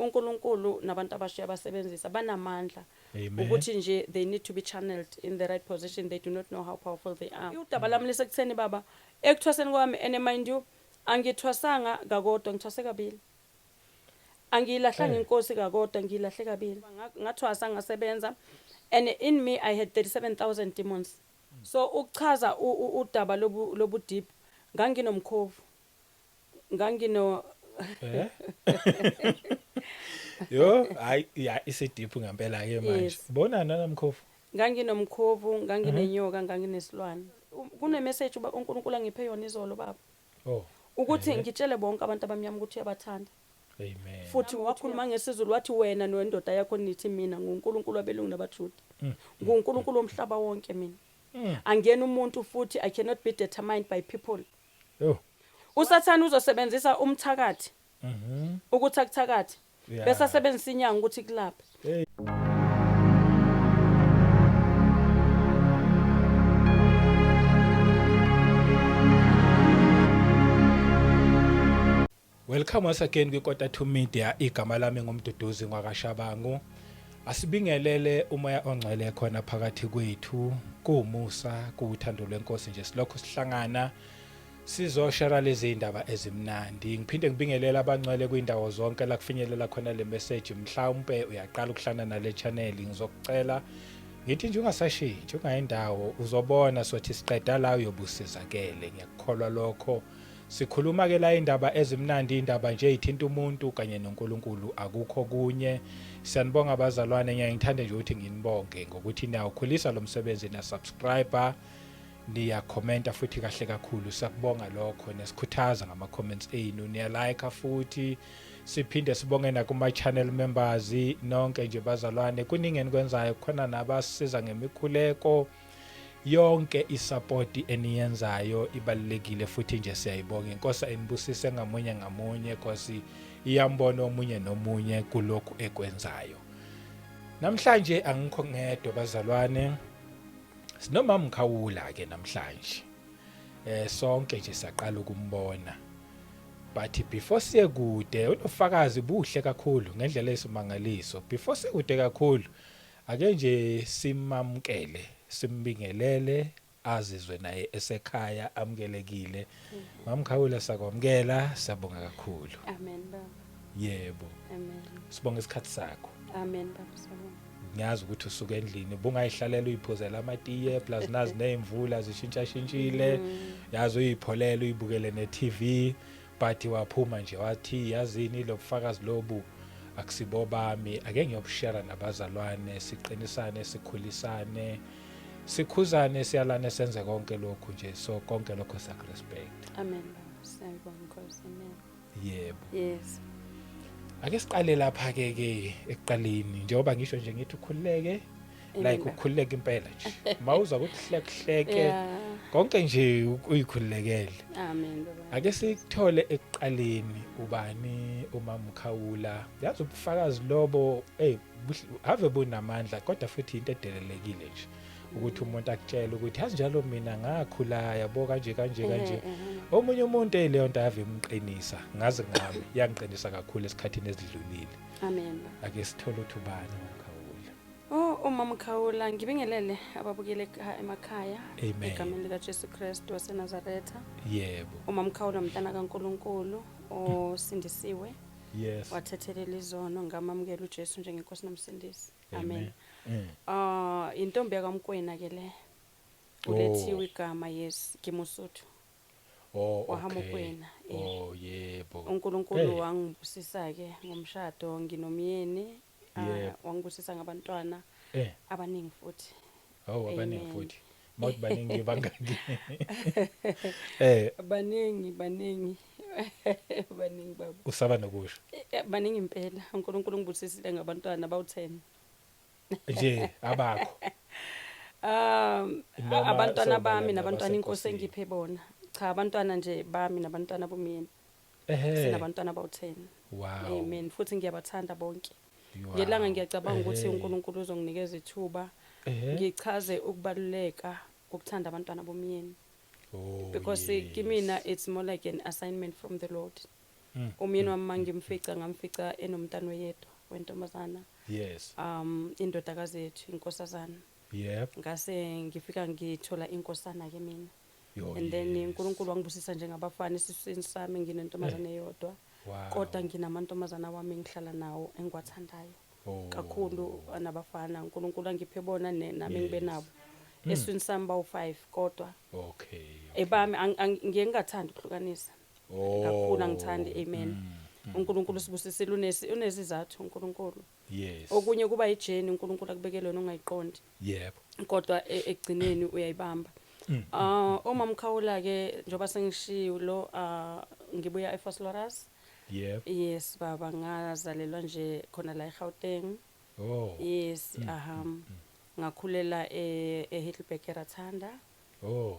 uNkulunkulu nabantu abashiya basebenzisa banamandla. Amen. Ukuthi nje they need to be channeled in the right position. They do not know how powerful they are. Udaba lami lisekutheni baba, ekuthwaseni kwami, and mind you, angithwasanga kakodwa, ngithwase kabili. Angiyilahlanga inkosi kakodwa, ngiyilahle kabili. Ngathwasa, ngasebenza, and in me I had 37,000 demons. So ukuchaza udaba lobu deep, nganginomkhovu, ngangino Eh? Yo, hayi ya, ise-deep ngempela ke manje. Yes. Bona nanamkhovu. Nganginomkhovu, nganginenyoka, nganginesilwane. Kune message uba uNkulunkulu angiphe yona izolo baba. Oh. Ukuthi ngitshele bonke abantu abamnyama ukuthi uyabathanda. Amen. Futhi wakhuluma ngesiZulu, wathi wena nendoda yakho nithi mina nguNkulunkulu wabelungu nabaJuda. NguNkulunkulu womhlaba wonke mina. Angiyena umuntu futhi I cannot be determined by people. Yo. USathane uzosebenzisa umthakathi ukuthi akuthakathe. Bese asebenzisa inyanga ukuthi kulaphe. Hey. Welcome once again kwiKota 2 Media. Igama lami nguMduduzi ngwakaShabangu. Asibingelele umoya ongcwele khona phakathi kwethu, kuwumusa, kuwuthando lwenkosi nje silokhu sihlangana sizoshara lezi indaba ezimnandi. Ngiphinde ngibingelele abangcwele kwindawo zonke la kufinyelela khona le message. Mhlawumbe uyaqala ukuhlangana nale channel, ngizokucela ngithi nje ungasashintshi, ungayindawo, uzobona sothi siqeda la uyobusizakele. Ngiyakukholwa lokho. Sikhuluma ke la indaba ezimnandi, indaba nje ithinta umuntu kanye noNkulunkulu, akukho kunye. Siyanibonga abazalwane, ngiyaye ngithande nje ukuthi nginibonge ngokuthi niyawukhulisa lo msebenzi, niya subscriber, niya commenta futhi kahle kakhulu, siyakubonga lokho, nesikhuthaza ngama comments enu, niya like futhi. Siphinde sibonge nakuma channel members nonke nje bazalwane, kuningi enikwenzayo, kukhona nabasiza ngemikhuleko. Yonke isupport eniyenzayo ibalulekile futhi nje siyayibonga. Inkosi ayinibusise ngamunye ngamunye, Nkosi iyambona omunye nomunye kulokhu ekwenzayo. Namhlanje angikho ngedwa bazalwane, sinomama Mkhawula ke namhlanje. Sonke nje siyaqala ukumbona. But before siye kude, unofakazi buhle kakhulu ngendlela eyisimangaliso. Before siye kude kakhulu, ake nje simamukele, simbingelele, azizwe naye esekhaya amukelekile. Mamkhawula, sakwamukela, siyabonga kakhulu. Amen baba. Yebo. Amen. Sibonga isikhathi sakho. Amen baba, siyabonga. Ngiyazi ukuthi usuka endlini ubungayihlalela uyiphuzela amatiye, plus nazi nezimvula zishintshashintshile. Yazi uyipholela uyibukele ne-TV, but waphuma nje wathi yazini lobufakazi lobu akusibo bami, ake ngiyobushare nabazalwane, siqinisane, sikhulisane, sikhuzane, siyalane, senze konke lokhu nje. So konke lokho siyakurespect. Amen baba, siyabonga Nkosi. Amen. Yebo. Yes. Ake siqale lapha ke ke ekuqaleni, njengoba ngisho nje ngithi ukhululeke, Amen, like baba. Ukukhululeka impela nje. Mawuzwa ukuthi hlek hleke konke nje uyikhululekele. Amen baba. Ake sikuthole ekuqaleni, ubani uMamkhawula? Yazi ubufakazi lobo, hey, ave bunamandla, kodwa futhi into edelelekile nje ukuthi umuntu akutshele ukuthi yazi njalo mina ngakhula yabo kanje kanje kanje. Omunye umuntu leyo nto ave imqinisa, ngazi ngami yangiqinisa kakhulu esikhathini esidlulile. Amen baba. Ake sithole ukuthi ubani uMamkhawula. Oh, uMamkhawula, ngibingelele ababukele emakhaya Amen. egameni lika Jesu Kristu waseNazaretha. Yebo. UMamkhawula umntana kaNkuluNkulu osindisiwe. Yes. Wathethelela izono, ngamamukela uJesu njengenkosi nomsindisi. Amen. Amen. Intombi yakaMkwena ke le. Oh. Ulethiwe igama, yes, Kimusuthu. Oh, okay. WaHamokwena, eh. Oh, yebo. uNkulunkulu Hey. wangibusisa ke ngomshado, nginomyeni. Yebo. Wangibusisa ngabantwana abaningi futhi. Oh, abaningi Amen. futhi. Mawuthi baningi bangaki? Baningi, baningi. Baningi baba. Usaba nokusho. Baningi impela. uNkulunkulu ungibusisile ngabantwana bawu10. Nje abakho. Noma Abantwana sewubala bami nabantwana inkosi nabasenkosini. engiphe bona. Cha, abantwana nje bami nabantwana bomyeni. Sinabantwana abawu10. Wow. Amen. Futhi ngiyabathanda bonke. Wow. Ngelanga ngiyacabanga ukuthi uNkulunkulu uzonginikeza ithuba ngichaze ukubaluleka kokuthanda abantwana bomyeni. Oh, Because yes. kimina it's more like an assignment from the Lord. Umyeni wami mangimfica, ngamfica enomntana oyedwa wentombazana. Indodakazi yethu, inkosazana. Ngase ngifika ngithola inkosana ke mina. And then uNkulunkulu wangibusisa njengabafana esiswini sami, nginentombazane eyodwa. Kodwa nginamantombazana wami engihlala nawo, engiwathandayo kakhulu, nabafana uNkulunkulu angiphe bona, nami ngibe nabo. Esiswini sami bawu-5, kodwa ebami ngiye ngingathandi ukuhlukanisa kakhulu, angithandi, amen. UNkulunkulu sibusisile, unesizathu uNkulunkulu. Okunye kuba i-journey uNkulunkulu akubekele yona ungayiqondi, kodwa ekugcineni uyayibamba. Ah, uma mkhawula ke, njoba sengishiwo, ah, ngibuya eVosloorus. Yes baba, ngazalelwa nje khona la eGauteng. Yes, aha, ngakhulela eHeidelberg, eRathanda.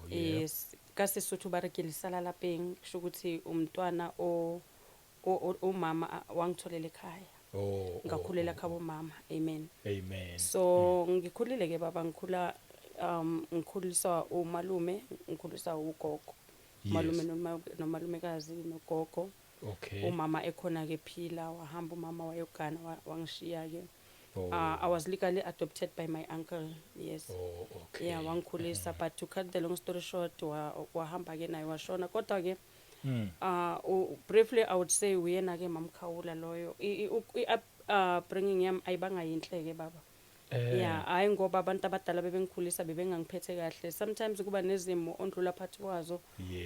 Yes, ka Sesotho ba re ke lesala lapeng, kusho ukuthi umntwana o umama wangitholela ekhaya. Ngakhulela khabo mama, amen. Amen. So ngikhulile ke baba, ngikhula ngikhuliswa umalume, ngikhuliswa ugogo. Umalume nomalumekazi nogogo. Umama ekhona ke phila, wahamba umama wayogana, wangishiya ke. I was legally adopted by my uncle, yes. Yeah, wangikhulisa, but to cut the long story short, wahamba ke naye, washona, kodwa ke briefly I would say uyena ke mamkhawula loyo. I-upbringing yami ayibanga yinhle ke baba. Yeah, hayi, ngoba abantu abadala bebengikhulisa bebengangiphethe kahle. Sometimes kuba nezimo ondlula phakathi kwazo,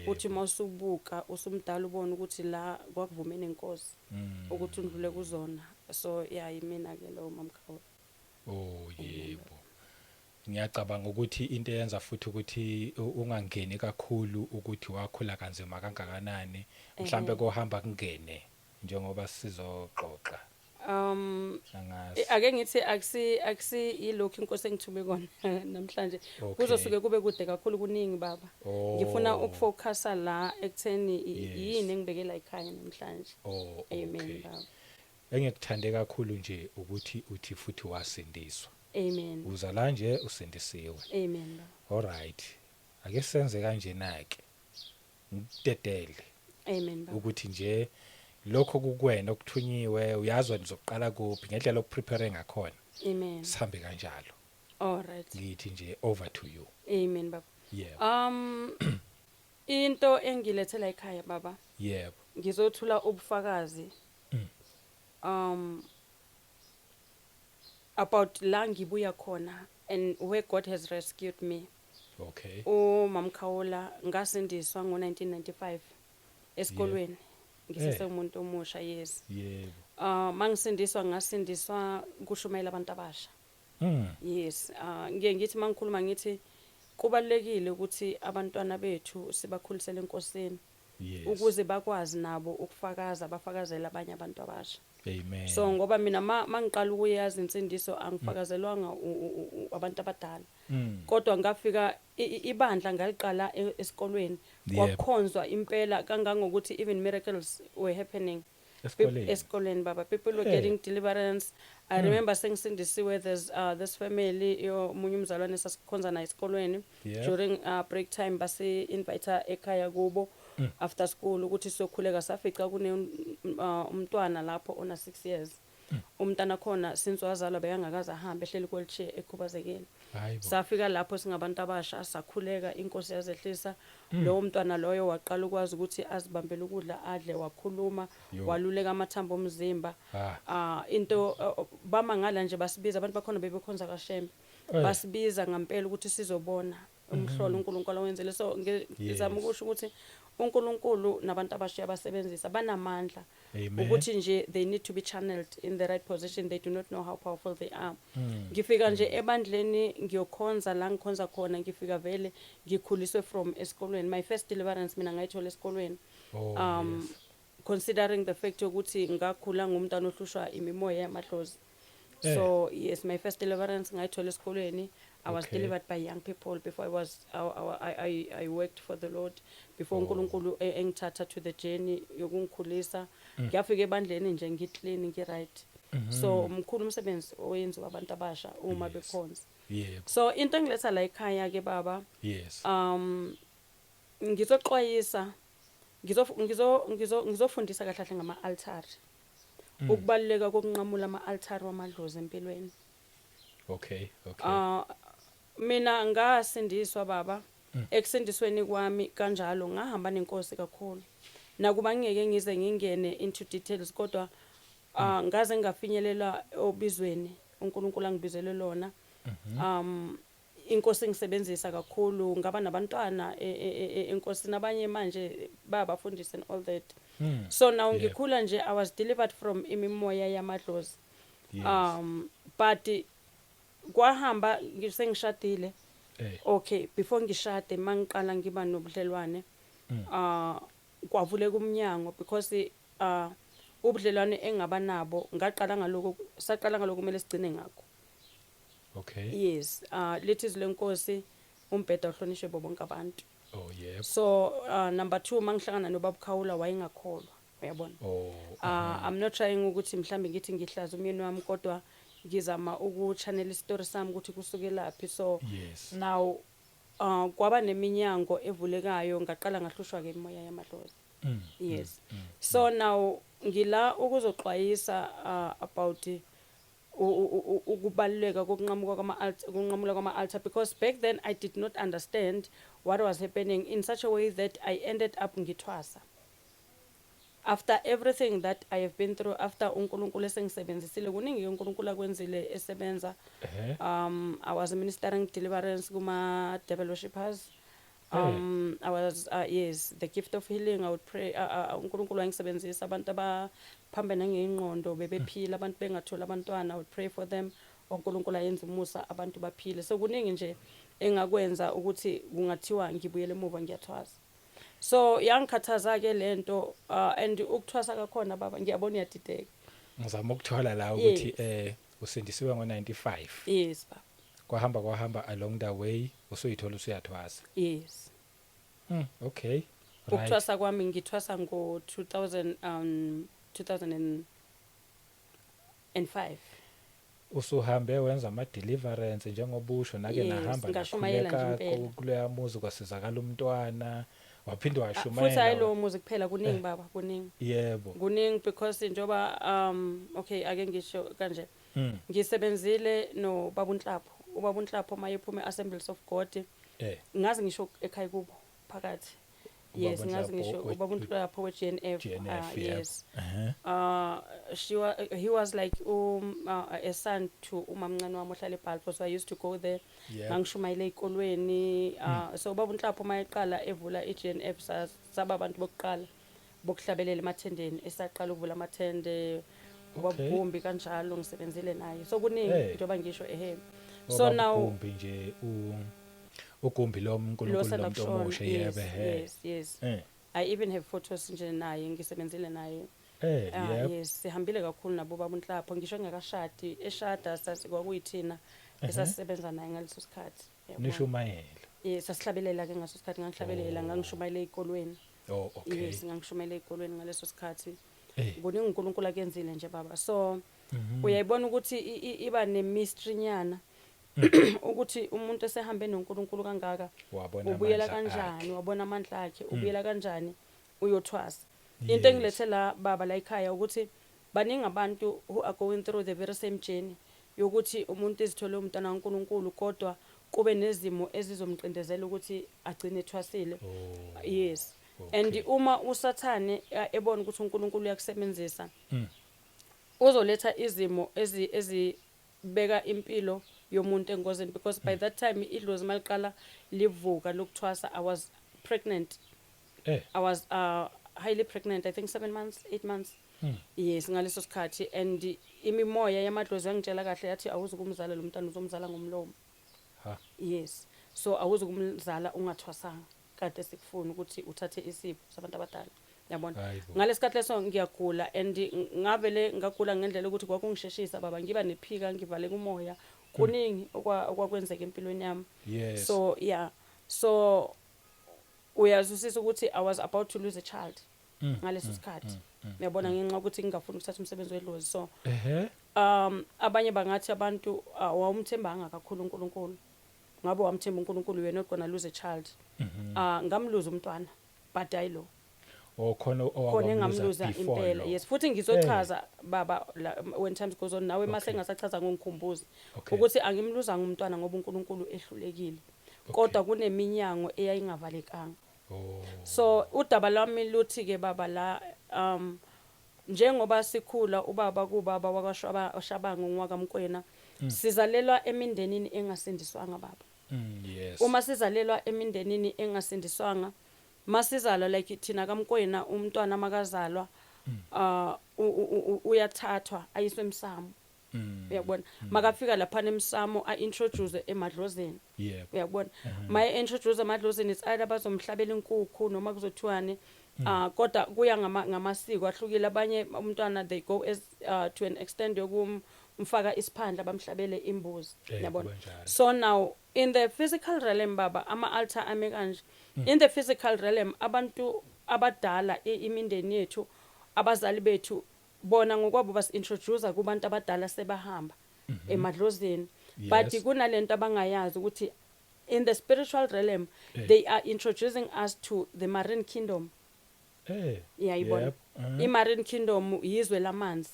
uthi mawusubuka usumdala ubone ukuthi la kwakuvume nenkosi ukuthi undlule kuzona. So yeah, yimina ke lo mamkhawula. Oh yebo. Ngiyacabanga ukuthi into eyenza futhi ukuthi ungangeni kakhulu ukuthi wakhula kanzima kangakanani, mhlambe kohamba kungene njengoba sizoxoxa. Angazi. Ake ngithi akusi yilokhu inkosi engithume kona namhlanje. Kuzosuke kube kude kakhulu, kuningi baba. Ngifuna ukufocusa la ekutheni yini engibekela ekhaya namhlanje. Amen baba. Engikuthande kakhulu nje ukuthi uthi futhi wasindiswa. Amen. Uza la nje usindisiwe. Amen baba. Alright. Ake senze kanjena ke. Ngidedele Amen baba. Ukuthi nje lokho kukwena okuthunyiwe, uyazi wena uzoqala kuphi ngendlela okuprepare ngakhona. Amen. Sihambe kanjalo. All right. Ngithi nje over to you. Amen baba. Yebo. Into engilethela ekhaya baba, ngizothula ubufakazi about la ngibuya khona and where God has rescued me. UMamkhawula, ngasindiswa ngo1995 esikolweni, ngisese umuntu omusha, yes. Mangisindiswa, ngasindiswa kushumayela abantu abasha. Yes, ngiye ngithi mangikhuluma ngithi kubalekile ukuthi abantwana bethu sibakhulisele enkosini ukuze bakwazi nabo ukufakaza, bafakazele abanye abantu abasha. Amen. So ngoba mina mangiqala ukuyazi insindiso, angifakazelwanga abantu abadala, kodwa ngafika ibandla ngaliqala esikolweni. Kwakukhonzwa impela kangangokuthi even miracles were happening. Esikoleni. Esikoleni baba, people were getting deliverance. I remember sengisindisiwe, there's this family yomunye umzalwane sasikhonza naye esikolweni. During break time basi invite ekhaya kubo after school ukuthi siyokhuleka. Safica kune umntwana lapho ona 6 years. Umntana khona since wazalwa bekangakaze ahambe, ehleli ku-wheelchair, ekhubazekile. Hayibo. Safika lapho singabantu abasha, sakhuleka, inkosi yazehlisa. Lowo mntwana loyo waqala ukwazi ukuthi azibambele ukudla, adle, wakhuluma, Yo. waluleka amathambo omzimba. Ah. Into bamangala nje, basibiza abantu bakhona bebekhonza kaShembe. Basibiza ngempela ukuthi sizobona umhlolo uNkulunkulu awenzele. So ngizama ukusho ukuthi uNkulunkulu nabantu abasha abasebenzisa banamandla, Amen. ukuthi nje they need to be channeled in the right position. They do not know how powerful they are. Ngifika nje ebandleni ngiyokhonza la ngikhonza khona, ngifika vele ngikhuliswe from esikolweni. My first deliverance mina ngayithola esikolweni. Considering the fact yokuthi ngakhula ngumntwana ohlushwa imimoya yamadlozi, so yes, my first deliverance ngayithola esikolweni. I was delivered by young people before I was I worked for the Lord before uNkulunkulu engithatha to the journey yokungikhulisa. Ngiyafika ebandleni nje ngiclean, ngi-right. So mkhulu umsebenzi owenziwa abantu abasha uma bekhonza. So into engiletha la ekhaya ke baba, ngizoxwayisa. Ngizofundisa kahle kahle ngama-altari, ukubaluleka kokunqamula ama-altari wamadlozi empilweni. Mina ngasindiswa, baba. Ekusindisweni kwami kanjalo ngahamba nenkosi kakhulu, nakuba ngingeke ngize ngingene into details, kodwa ngaze ngafinyelela obizweni uNkulunkulu angibizele lona. Inkosi ngisebenzisa kakhulu, ngaba nabantwana enkosini, abanye manje bayabafundisa and all that. So now ngikhula nje, I was delivered from imimoya yamadlozi. But kwahamba ngisengishadile. Okay, before ngishade, mangiqala ngiba nobudlelwane, kwavuleka umnyango because ubudlelwane engaba nabo, ngaqala ngaloko, saqala ngaloko, kumele sigcine ngakho. Yes, lithi izwi lenkosi, umbheda uhlonishwe bonke abantu. oh yebo So number 2, mangihlangana nobaba Khawula, wayengakholwa, uyabona. I'm not trying ukuthi mhlambe ngithi ngihlaza umyeni wami, kodwa ngizama ukuchannel istory sami ukuthi kusukelaphi. So now kwaba neminyango evulekayo, ngaqala ngahlushwa ke imoya yamadlozi. Yes, so now ngila ukuzoxwayisa about ukubaluleka kokunqamuka kwama-altar, ukunqamula kwama-altar, because back then I did not understand what was happening in such a way that I ended up ngithwasa after everything that I have been through, after uNkulunkulu esengisebenzisile kuningi uNkulunkulu akwenzile esebenza. I was ministering deliverance kuma devil worshippers. I was yes, the gift of healing, I would pray. uNkulunkulu wangisebenzisa, abantu abaphambene ngengqondo bebephila, abantu bengatholi abantwana, I would pray for them, uNkulunkulu ayenza umusa, abantu baphile. So kuningi nje engakwenza ukuthi kungathiwa ngibuyele emuva ngiyathwasa. So yangikhathaza ke lento, and ukuthwasa kakhona, baba, ngiyabona uyadideka. Ngizama ukuthola la ukuthi usindisiwe ngo95? Yes, baba. Kwahamba kwahamba, along the way usuyithola usuyathwasa? Yes. Okay, right. Ukuthwasa kwami, ngithwasa ngo 2000 2005. Usuhambe wenza ama deliverance njengoba usho nake Yes, nahamba ngashumayela nje nakhuleka impela. Kuleya muzi kwasizakala umntwana, waphinde Ah, futhi hayi washumayela. Lowo muzi kuphela, kuningi, baba, kuningi. Kuningi, because njengoba okay, ake ngisho kanje, ngisebenzile nobaba uNhlapho, ubaba uNhlapho mayephuma e-Assemblies of God. Ngazi ngisho ekhaya kubo phakathi. Ubaba Yes, ngazi uNhlapho ngisho ubaba uNhlapho we-GNF. GNF, yebo. Yes. She wa, he was like a son to umamncane wami ohlala eBalfour, so I used to go there. Ngangishumayela ezikolweni. So ubaba uNhlapho mayeqala evula i-GNF, saba abantu bokuqala bokuhlabelela emathendeni, esaqala ukuvula amathende ubaba Gumbi kanjalo, ngisebenzile naye. So kuningi njengoba ngisho ehe. So Ubaba now uGumbi nje, uGumbi lo lo uNkulunkulu sanda lo muntu kushona. omusha. Yes. Yebo, he. Yes. I even have photos nje naye, ngisebenzile naye. Yes, sihambile kakhulu nabo baba uNhlapho, ngisho engakashadi, eshada kwakuyithina esasisebenza naye ngaleso sikhathi, yabona. Nishumayela? Yes, sasihlabelela ke ngaso sikhathi, ngangihlabelela, ngangishumayela ezikolweni. Yes, ngangishumayela ezikolweni ngaleso sikhathi. Kuningi uNkulunkulu akenzile nje, baba. So uyayibona ukuthi iba ne-mystery nyana ukuthi umuntu esehambe noNkulunkulu kangaka Wabona ubuyela amandla kanjani, akhe. wabona amandla akhe, ubuyela kanjani uyothwasa. Into engilethe la, baba, la ekhaya, ukuthi baningi abantu who are going through the very same journey yokuthi umuntu ezithole umntwana kaNkulunkulu, kodwa kube nezimo ezizomqindezela ukuthi agcine ethwasile. Yes, and uma uSathane ebona ukuthi uNkulunkulu uyakusebenzisa, uzoletha izimo ezibeka impilo yomuntu engozini, because by that time idlozi maliqala livuka lokuthwasa, I was pregnant. I was highly pregnant, I think 7 months, 8 months. Yes, ngaleso sikhathi, and imimoya yamadlozi yangitshela kahle, yathi awuzukumzala lo mntwana, uzomzala ngomlomo. Ha. Yes, so awuzukumzala ungathwasanga, kade sikufuna ukuthi uthathe isipho sabantu abadala, yabona. Hayibo. Ngalesikhathi leso ngiyagula, and ngavele ngagula ngendlela ukuthi kwakungisheshisa, baba, ngiba nephika, ngivale kumoya, kuningi okwakwenzeka empilweni yami. So yeah, so uyazwisisa ukuthi I was about to lose a child ngaleso sikhathi, uyabona, ngenxa yokuthi ngingafuni ukuthatha umsebenzi wedlozi. So abanye bangathi abantu, wawumthembanga kakhulu uNkulunkulu, ngabe wamthemba uNkulunkulu, you're not gonna lose a child. Ngamluza umntwana, but hayi lo. Okhona Khona owakwamuza engamluza before impela. lo. Yes, futhi ngizochaza baba when times goes on nawe mase ngasachaza ngongikhumbuza ukuthi angimluzanga umntwana ngoba uNkulunkulu ehlulekile, kodwa kuneminyango eyayingavalekanga. So udaba lwami luthi ke baba la, njengoba sikhula, ubaba kubaba wakwaShabangu, ngwakaMkwena, sizalelwa emindenini engasindiswanga, baba. Uma sizalelwa emindenini engasindiswanga, masizalwa, like thina kaMkwena, umntwana makazalwa uyathathwa ayiswe emsamo. Uyabona, makafika lapha emsamo a-introduce emadlozini. Uyabona, maye introduce emadlozini, it's either bazomhlabela inkukhu noma kuzothiwani, kodwa kuya ngamasiko ahlukile. Abanye umntwana they go as to an extent yokumfaka isiphandla, bamhlabele imbuzi. Uyabona? Kuba njalo. So now in the physical realm, baba, ama altar ame kanje. In the physical realm, abantu abadala, imindeni yethu, abazali bethu, bona ngokwabo basi-introduce kubantu abadala sebahamba emadlozini, but kunalento abangayazi ukuthi in the spiritual realm they are introducing us to the marine kingdom. Iyayibona? Yep. I-marine kingdom yizwe lamanzi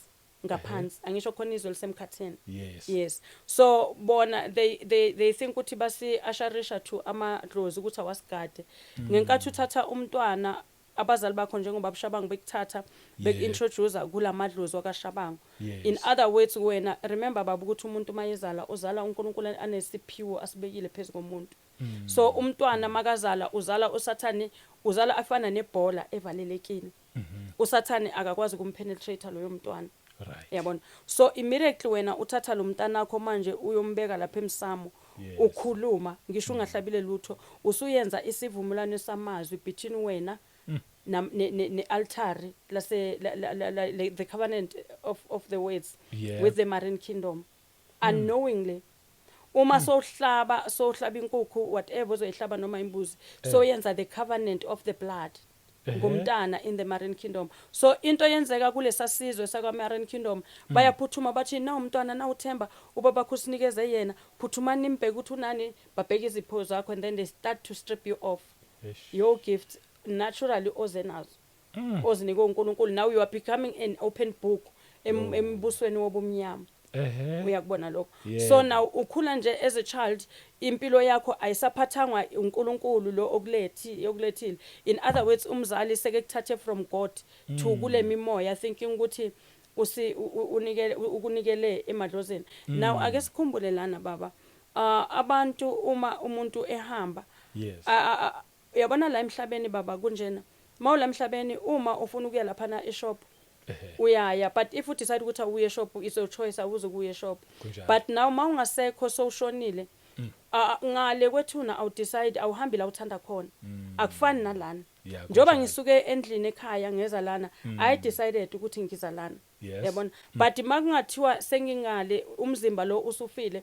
ngaphansi, angisho khona izwe lisemkhathini? Yes. Yes, so bona they think ukuthi basi usherisha to amadlozi ukuthi awasigade. Ngenkathi uthatha umntwana, abazali bakho njengoba Bushabangu bekuthatha, beku-introduce kulamadlozi wakaShabangu. In other words, wena, remember baba, ukuthi umuntu mayezala uzala uNkulunkulu anesiphiwo asibekile phezu komuntu. So umntwana makazala uzala uSathane, uzala afana nebhola evalelekile. USathane akakwazi ukumpenetrate loyo mntwana. Yabona, so immediately wena uthatha lo mntana wakho manje uyombeka lapha emsamo, ukhuluma ngisho ungahlabile lutho, usuyenza isivumelwano samazwi between wena ne-altari lase the covenant of the words with the marine kingdom unknowingly. Uma sohlaba inkukhu, whatever ozoyihlaba, noma imbuzi, so yenza the covenant of the blood ngomntana in the marine kingdom. So into yenzeka kulesa sizwe sakwa marine kingdom, bayaphuthuma bathi, "Na umntwana, na uThemba, ubaba usinikeze yena, phuthumani nimbheke ukuthi unani." Babheke izipho zakho and then they start to strip you off Eish. your gifts naturally oze nazo, ozinikwe uNkulunkulu. Now you are becoming an open book embusweni wobumnyama. Uyakubona lokho? Yebo. So now ukhula nje as a child, impilo yakho ayisaphathangwa uNkulunkulu lo okulethile. In other words, umzali seke kuthathe from God to kule mimoya, thinking ukuthi usi unikele ukunikele emadlozini. Now ake sikhumbule lana baba, abantu uma umuntu ehamba, uyabona la emhlabeni baba, kunjena mawula emhlabeni, uma ufuna ukuya laphana eshop, uyaya, but if you decide ukuthi awuye eshop, it's your choice, awuze kuye eshop. But now mawungasekho, sowushonile, ngale kwethuna awudecide, awuhambi la uthanda khona. Akufani nalana. Njengoba ngisuke endlini ekhaya ngeza lana, I decided ukuthi ngiza lana. Yabona, but makungathiwa sengingale, umzimba lo usufile,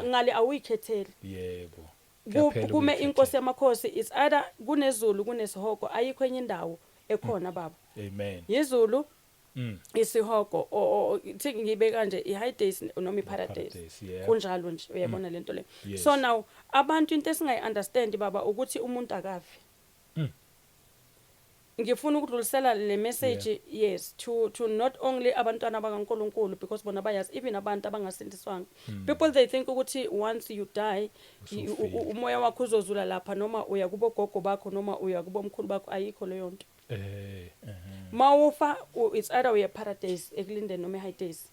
ngale awuyikhetheli. Kuyaphela Kume ukuyikhethela. inkosi yamakhosi, it's either kunezulu, kunesihogo, ayikho enye indawo ekhona baba. Amen. Yizulu, isihogo, thi ngibe kanje, i-hades noma i-paradise. Paradise, yeah. Kunjalo nje, uyabona lento le? Yes. So now abantu into esingayi-understand baba ukuthi umuntu akafi. Ngifuna ukudlulisela le message, yes, to not only abantwana bakaNkuluNkulu, because bona bayazi, even abantu abangasindiswanga. People, they think ukuthi once you die, Usufile. umoya wakho uzozula lapha, noma uya kubo gogo bakho, noma uya kubo mkhulu bakho. Ayikho leyo nto. Mawufa, it's either uya paradise ekulindeni noma eHades.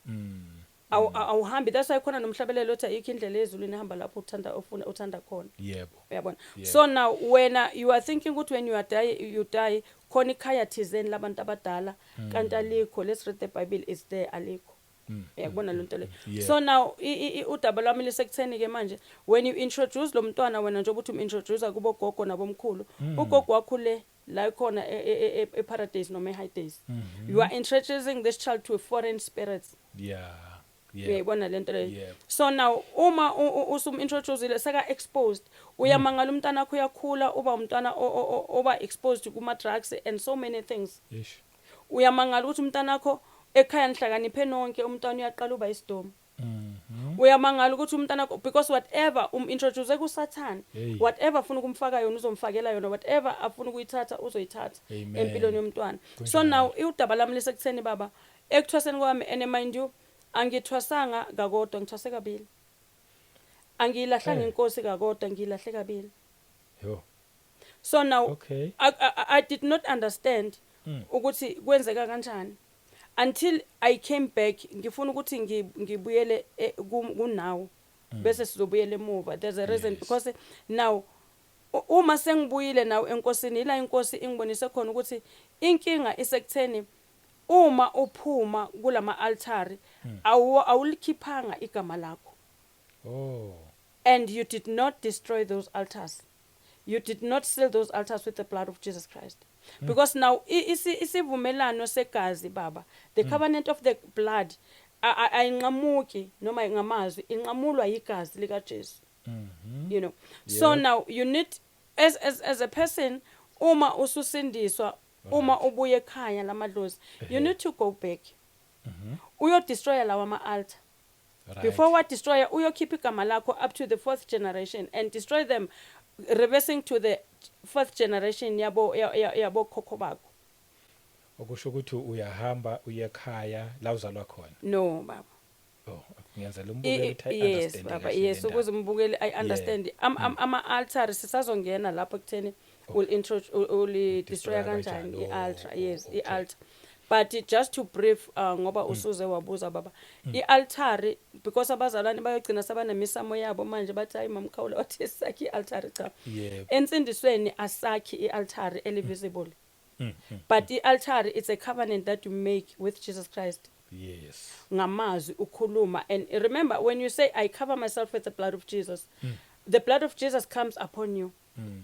Awuhambi. That's why khona nomhlabelelo othi ayikho indlela ezulwini, ehamba lapho uthanda, ufuna, uthanda khona. Uyabona? Yebo. So now wena you are thinking ukuthi when you are die, you die khona ikhaya thizeni labantu abadala, kanti alikho. Let's read the Bible, is there? Alikho. Uyakubona lo nto le? So now udaba lwami lisekutheni ke manje, when you introduce lo mntwana wena, njengoba uthi umintroduce kubo gogo nabomkhulu, ugogo wakho le la khona eparadise noma eHades, you are introducing this child to foreign spirits. Uyayibona lento leyo? Yebo. So now uma usum-introducile, seka exposed, uyamangala umntana wakho uyakhula, uba umntwana oba exposed kuma drugs and so many things. Ish. Uyamangala ukuthi umntana wakho ekhaya nihlakaniphe nonke, umntwana uyaqala uba isidomu. Uyamangala ukuthi umntana, because whatever um-introduce kuSathane, Hey. whatever afuna ukumfaka yona uzomfakela yona, whatever afuna ukuyithatha uzoyithatha Amen. empilweni yomntwana. So Kunjalo. now udaba lami lisekutheni, baba, ekuthwaseni kwami, and mind you, angithwasanga kakodwa, ngithwase kabili. Angiyilahlanga inkosi kakodwa, ngiyilahle kabili. Yo. So now I did not understand ukuthi kwenzeka kanjani until I came back. Ngifuna ukuthi ngibuyele kunawo, bese sizobuyela emuva. There's a reason, because now uma sengibuyile nawo enkosini, ila inkosi ingibonise khona ukuthi inkinga isekutheni uma uphuma kulama altari, awulikhiphanga igama lakho and you did not destroy those altars, you did not seal those altars with the blood of Jesus Christ, because now isivumelano segazi, baba, the covenant of the blood, ayinqamuki noma ngamazwi, inqamulwa igazi lika Jesu. So now you need as a person, uma ususindiswa, uma ubuye ekhaya lamadlozi, you need to go back uyo-destroya lawa ama-altar. Before wa-destroya, uyokhipha igama lakho up to the fourth generation and destroy them, reversing to the fourth generation yabo yabo khokho bakho. Okusho ukuthi uyahamba uye ekhaya la uzalwa khona? No, baba. Oh, ngiyenzela umbukeli ukuthi Yes, ayi-understand baba. kahle Yes. le ndaba. Ukuze umbukeli ayi-understand, ama-altar sisazongena lapho ekutheni will intro will destroy Destroy kanjani kanjani. i-altar. Oh, Yes. okay. I-altar, but just to brief, ngoba usuze wabuza, baba, i-altari, because abazalwane bayogcina sabanemisamo yabo manje, bathi, "Hayi, mamkhawula wathi sakhi i-altari." Cha, ensindisweni asakhi i-altari eli-visible, but i-altari, it's a covenant that you make with Jesus Christ ngamazwi ukhuluma. And remember, when you say, "I cover myself with the blood of Jesus," the blood of Jesus comes upon you,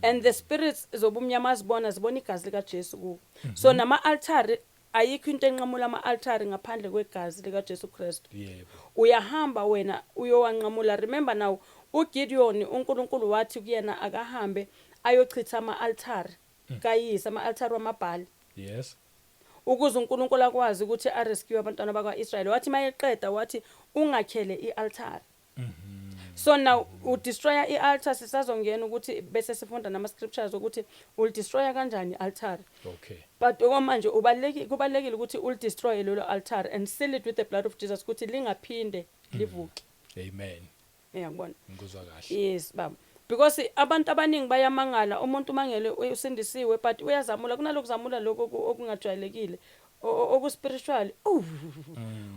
and the spirits zobumnyama zibona zibona igazi likaJesu kuwo. So nama-altari, ayikho into enqamula ama-altari ngaphandle kwegazi likaJesu Kristu. Uyahamba wena uyowanqamula. Remember now, uGideon, uNkulunkulu wathi kuyena akahambe ayochitha ama-altari kayise, ama-altari wamabhali, ukuze uNkulunkulu akwazi ukuthi a-rescue abantwana bakwa-Israyeli. Wathi mayeqeda, wathi ungakhele i-altari. So now u-destroya i-altar. Sisazongena ukuthi bese sifunda nama-scriptures ukuthi uli-destroya kanjani i-altar, but okwamanje kubalulekile ukuthi uli-destroye lelo altar and seal it with the blood of Jesus, ukuthi lingaphinde livuke. Amen. Uyakubona? Ngikuzwa kahle. Yes, baba, because abantu abaningi bayamangala, umuntu mangele usindisiwe but uyazamula, kunalokuzamula lokho okungajwayelekile, oku-spiritual.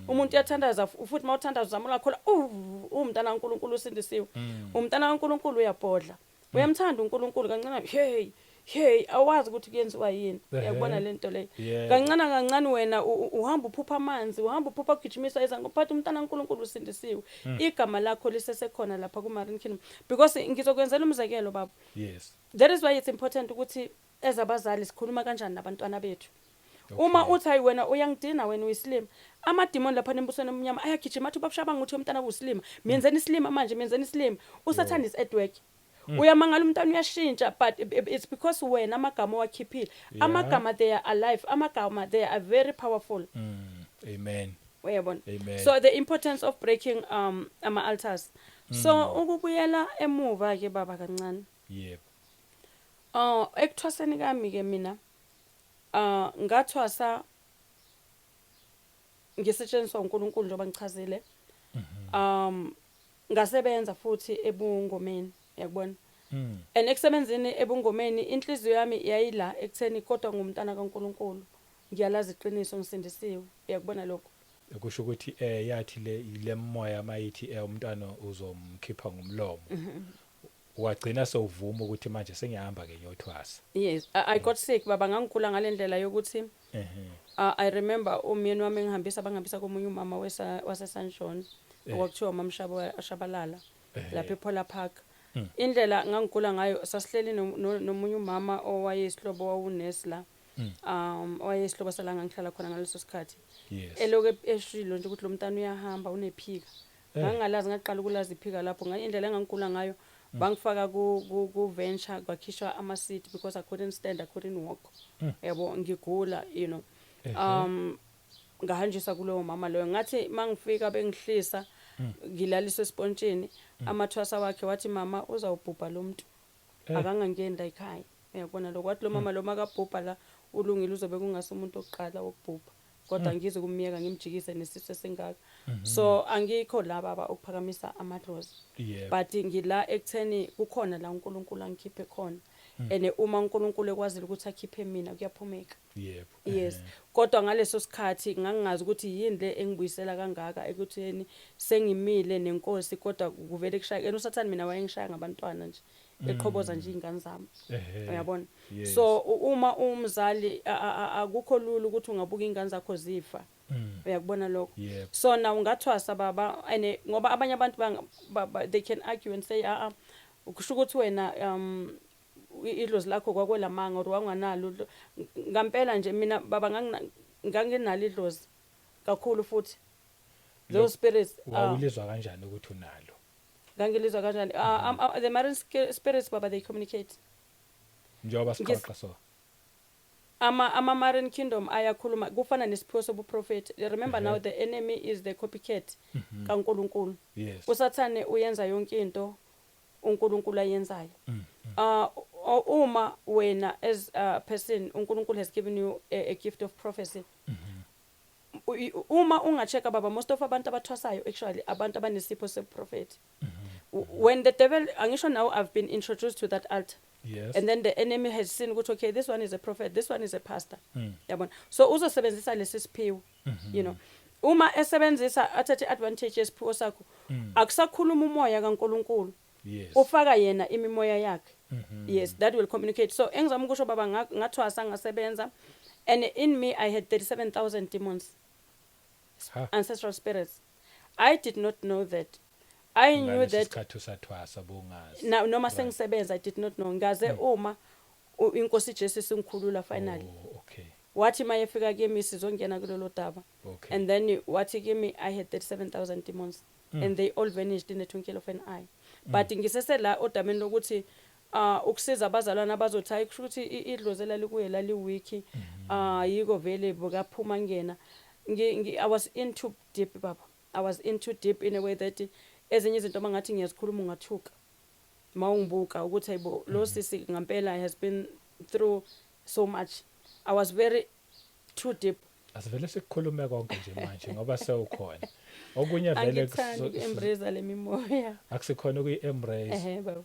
Umuntu uyathandaza futhi mawuthandaza uzamula khona, umntana kaNkuluNkulu usindisiwe, umntana kaNkuluNkulu uyabhodla, uyamthanda uNkulunkulu kancane, hey hey, awazi ukuthi kuyenziwa yini. Uyabona lento leyo? Kancane kancane wena uhamba uphupha amanzi, uhamba uphupha kugijimisa izangoma, umntana kaNkuluNkulu usindisiwe, igama lakho lisesekhona lapha ku-Marine Kingdom. Because ngizokwenzela umzekelo, baba. That is why it's important ukuthi ezabazali sikhuluma kanjani nabantwana bethu. Uma uthi, "Hayi wena uyangidina, wena uyisilima," amadimoni lapha embusweni omnyama ayagijima, athi, "Ubaba nguthi umntana uyisilima, miyenzeni isilima manje, miyenzeni isilima." Usathane is at work. Uyamangala, umntana uyashintsha, but it's because wena amagama owakhiphile, amagama, they are alive, amagama, they are very powerful. Amen. Uyabona? Amen. So the importance of breaking ama-altars. So ukubuyela emuva ke, baba, kancane, ekuthwaseni kami ke mina, ngathwasa ngisetshenziswa uNkulunkulu njengoba ngichazile. Ngasebenza futhi ebungomeni, uyakubona? And ekusebenzeni ebungomeni, inhliziyo yami yayila ekutheni kodwa ngumntana kaNkulunkulu, ngiyalazi iqiniso, ngisindisiwe, uyakubona lokho? Kusho ukuthi yathi le moya mayithi umntwana uzomkhipha ngomlomo, wagcina sewuvuma ukuthi manje sengiyahamba ke ngiyothwasa? Yes, I got sick, baba. Ngangigula ngalendlela yokuthi I remember umyeni wami engihambisa, bangihambisa komunye umama wase San John, okwakuthiwa uMamshabo Shabalala, lapha ePola Park. Indlela ngangigula ngayo, sasihleli nomunye umama owayesihlobo, wawunesi la, owayesihlobo sala ngangihlala khona ngaleso sikhathi, eloku eshilo nje ukuthi lo mntana uyahamba unephika. Ngangingalazi, ngaqala ukulazi iphika lapho. Indlela engangigula ngayo, bangifaka ku-wheelchair, kwakhishwa ama-seat because I couldn't stand, I couldn't walk, yabo, ngigula. Ngahanjiswa kulowo mama loyo. Ngathi mangifika bengihlisa Ngilaliswe esipontshini. Amathwasa wakhe wathi, "Mama, uzawubhubha lo muntu." Akangangeni la ekhaya, uyabona lokho. Wathi lo mama lo makabhubha la, ulungile, uzobe kungase umuntu oqala wokubhubha, kodwa ngize kumiyeka ngimjikise nesisu esingaka. So angikho la, baba, ukuphakamisa amadlozi, but ngila ekutheni kukhona la uNkulunkulu angikhiphe khona, and uma uNkulunkulu ekwazile ukuthi akhiphe mina, kuyaphumeka. Yes. Kodwa ngaleso sikhathi ngangingazi ukuthi yini le engibuyisela kangaka ekutheni sengimile nenkosi, kodwa kuvele kushaya. And uSathane mina wayengishaya ngabantwana nje, eqhoboza nje iy'ngane zami. Uyabona? Yes. So uma umzali, akukho lula ukuthi ungabuka iy'ngane zakho zifa. Uyakubona lokho? Yebo. So na ungathwasa, baba, and ngoba abanye abantu they can argue and say, "A kusho ukuthi wena idlozi lakho kwakwelamanga or wanganalo Ngampela nje mina, baba, nganginalo idlozi kakhulu futhi those spirits. Wawulizwa kanjani ukuthi unalo? Ngangilizwa kanjani? The marine spirits, baba, they communicate. Njengoba sixoxa so. Ama marine kingdom ayakhuluma, kufana nesiphiwo sobuprofeti. Remember now, the enemy is the copycat kaNkuluNkulu. USathane uyenza yonke into uNkulunkulu ayenzayo. Uma wena as a person uNkulunkulu has given you a gift of prophecy, uma ungachecka, baba, most of abantu abathwasayo actually abantu abanesipho seprofeti. When the devil, angisho now I've been introduced to that altar, and then the enemy has seen ukuthi, okay, this one is a prophet, this one is a pastor. Yabona? So uzosebenzisa lesi siphiwo. Uma esebenzisa, athathe advantage yesiphiwo sakho, akusakhuluma umoya kaNkuluNkulu, ufaka yena imimoya yakhe. Yes, that will communicate. So engizama ukusho, baba, ngathwasa, ngasebenza, and in me I had 37,000 demons, Ha. ancestral spirits. I did not know that. I knew Ngalesi that sikhathi usathwasa bongazi. Na, noma sengisebenza, I did not know. Ngaze uma inkosi Jesu singikhulula finally, Oh, okay. wathi mayefika kimi, sizongena kulelo daba, and then wathi kimi I had 37,000 demons, and they all vanished in a twinkle of an eye. But ngisesela odameni lokuthi ukusiza abazalwane abazothi, hayi, kusho ukuthi idlozi elalikuye lali-weak, yiko vele bukaphuma ngena. I was in too deep, baba. I was in too deep in a way that ezinye izinto mangathi ngiyazikhuluma ungathuka mawungibuka ukuthi, hayibo, lo sisi ngampela has been through so much. I was very too deep. Asivele sikukhulume konke nje manje ngoba sewukhona. Okunye vele Angithandi uku-embrace le mimoya. Akusikhona ukuyi-embrace. Ehe, baba.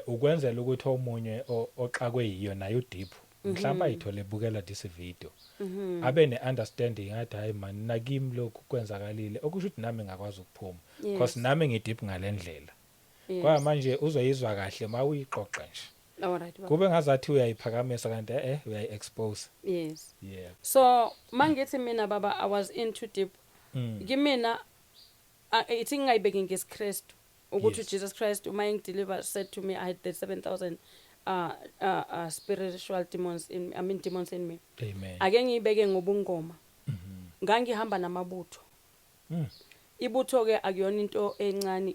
Ukwenzela ukuthi omunye oxakwe yiyo naye udeep mhlawumbe ayithole ebukela this video, abe ne-understanding, athi, "Hayi man, nakimi lokhu kwenzakalile, okusho ukuthi nami ngakwazi ukuphuma because nami ngideep ngalendlela." Kwa manje uzoyizwa kahle ma uyixoxa nje. All right, baba. Kube ngazathi uyayiphakamisa kanti uyayi-expose. Yes. So mangithi mina, baba, I was in too deep. Kimina ithi ngingayibeki ngesiKristu ukuthi uJesus Christ uma engideliver said to me I had 37,000 spiritual demons in, I mean, demons in me. Amen. Ake ngiyibeke ngobungoma. Ngangihamba namabutho. Ibutho ke akuyona into encane.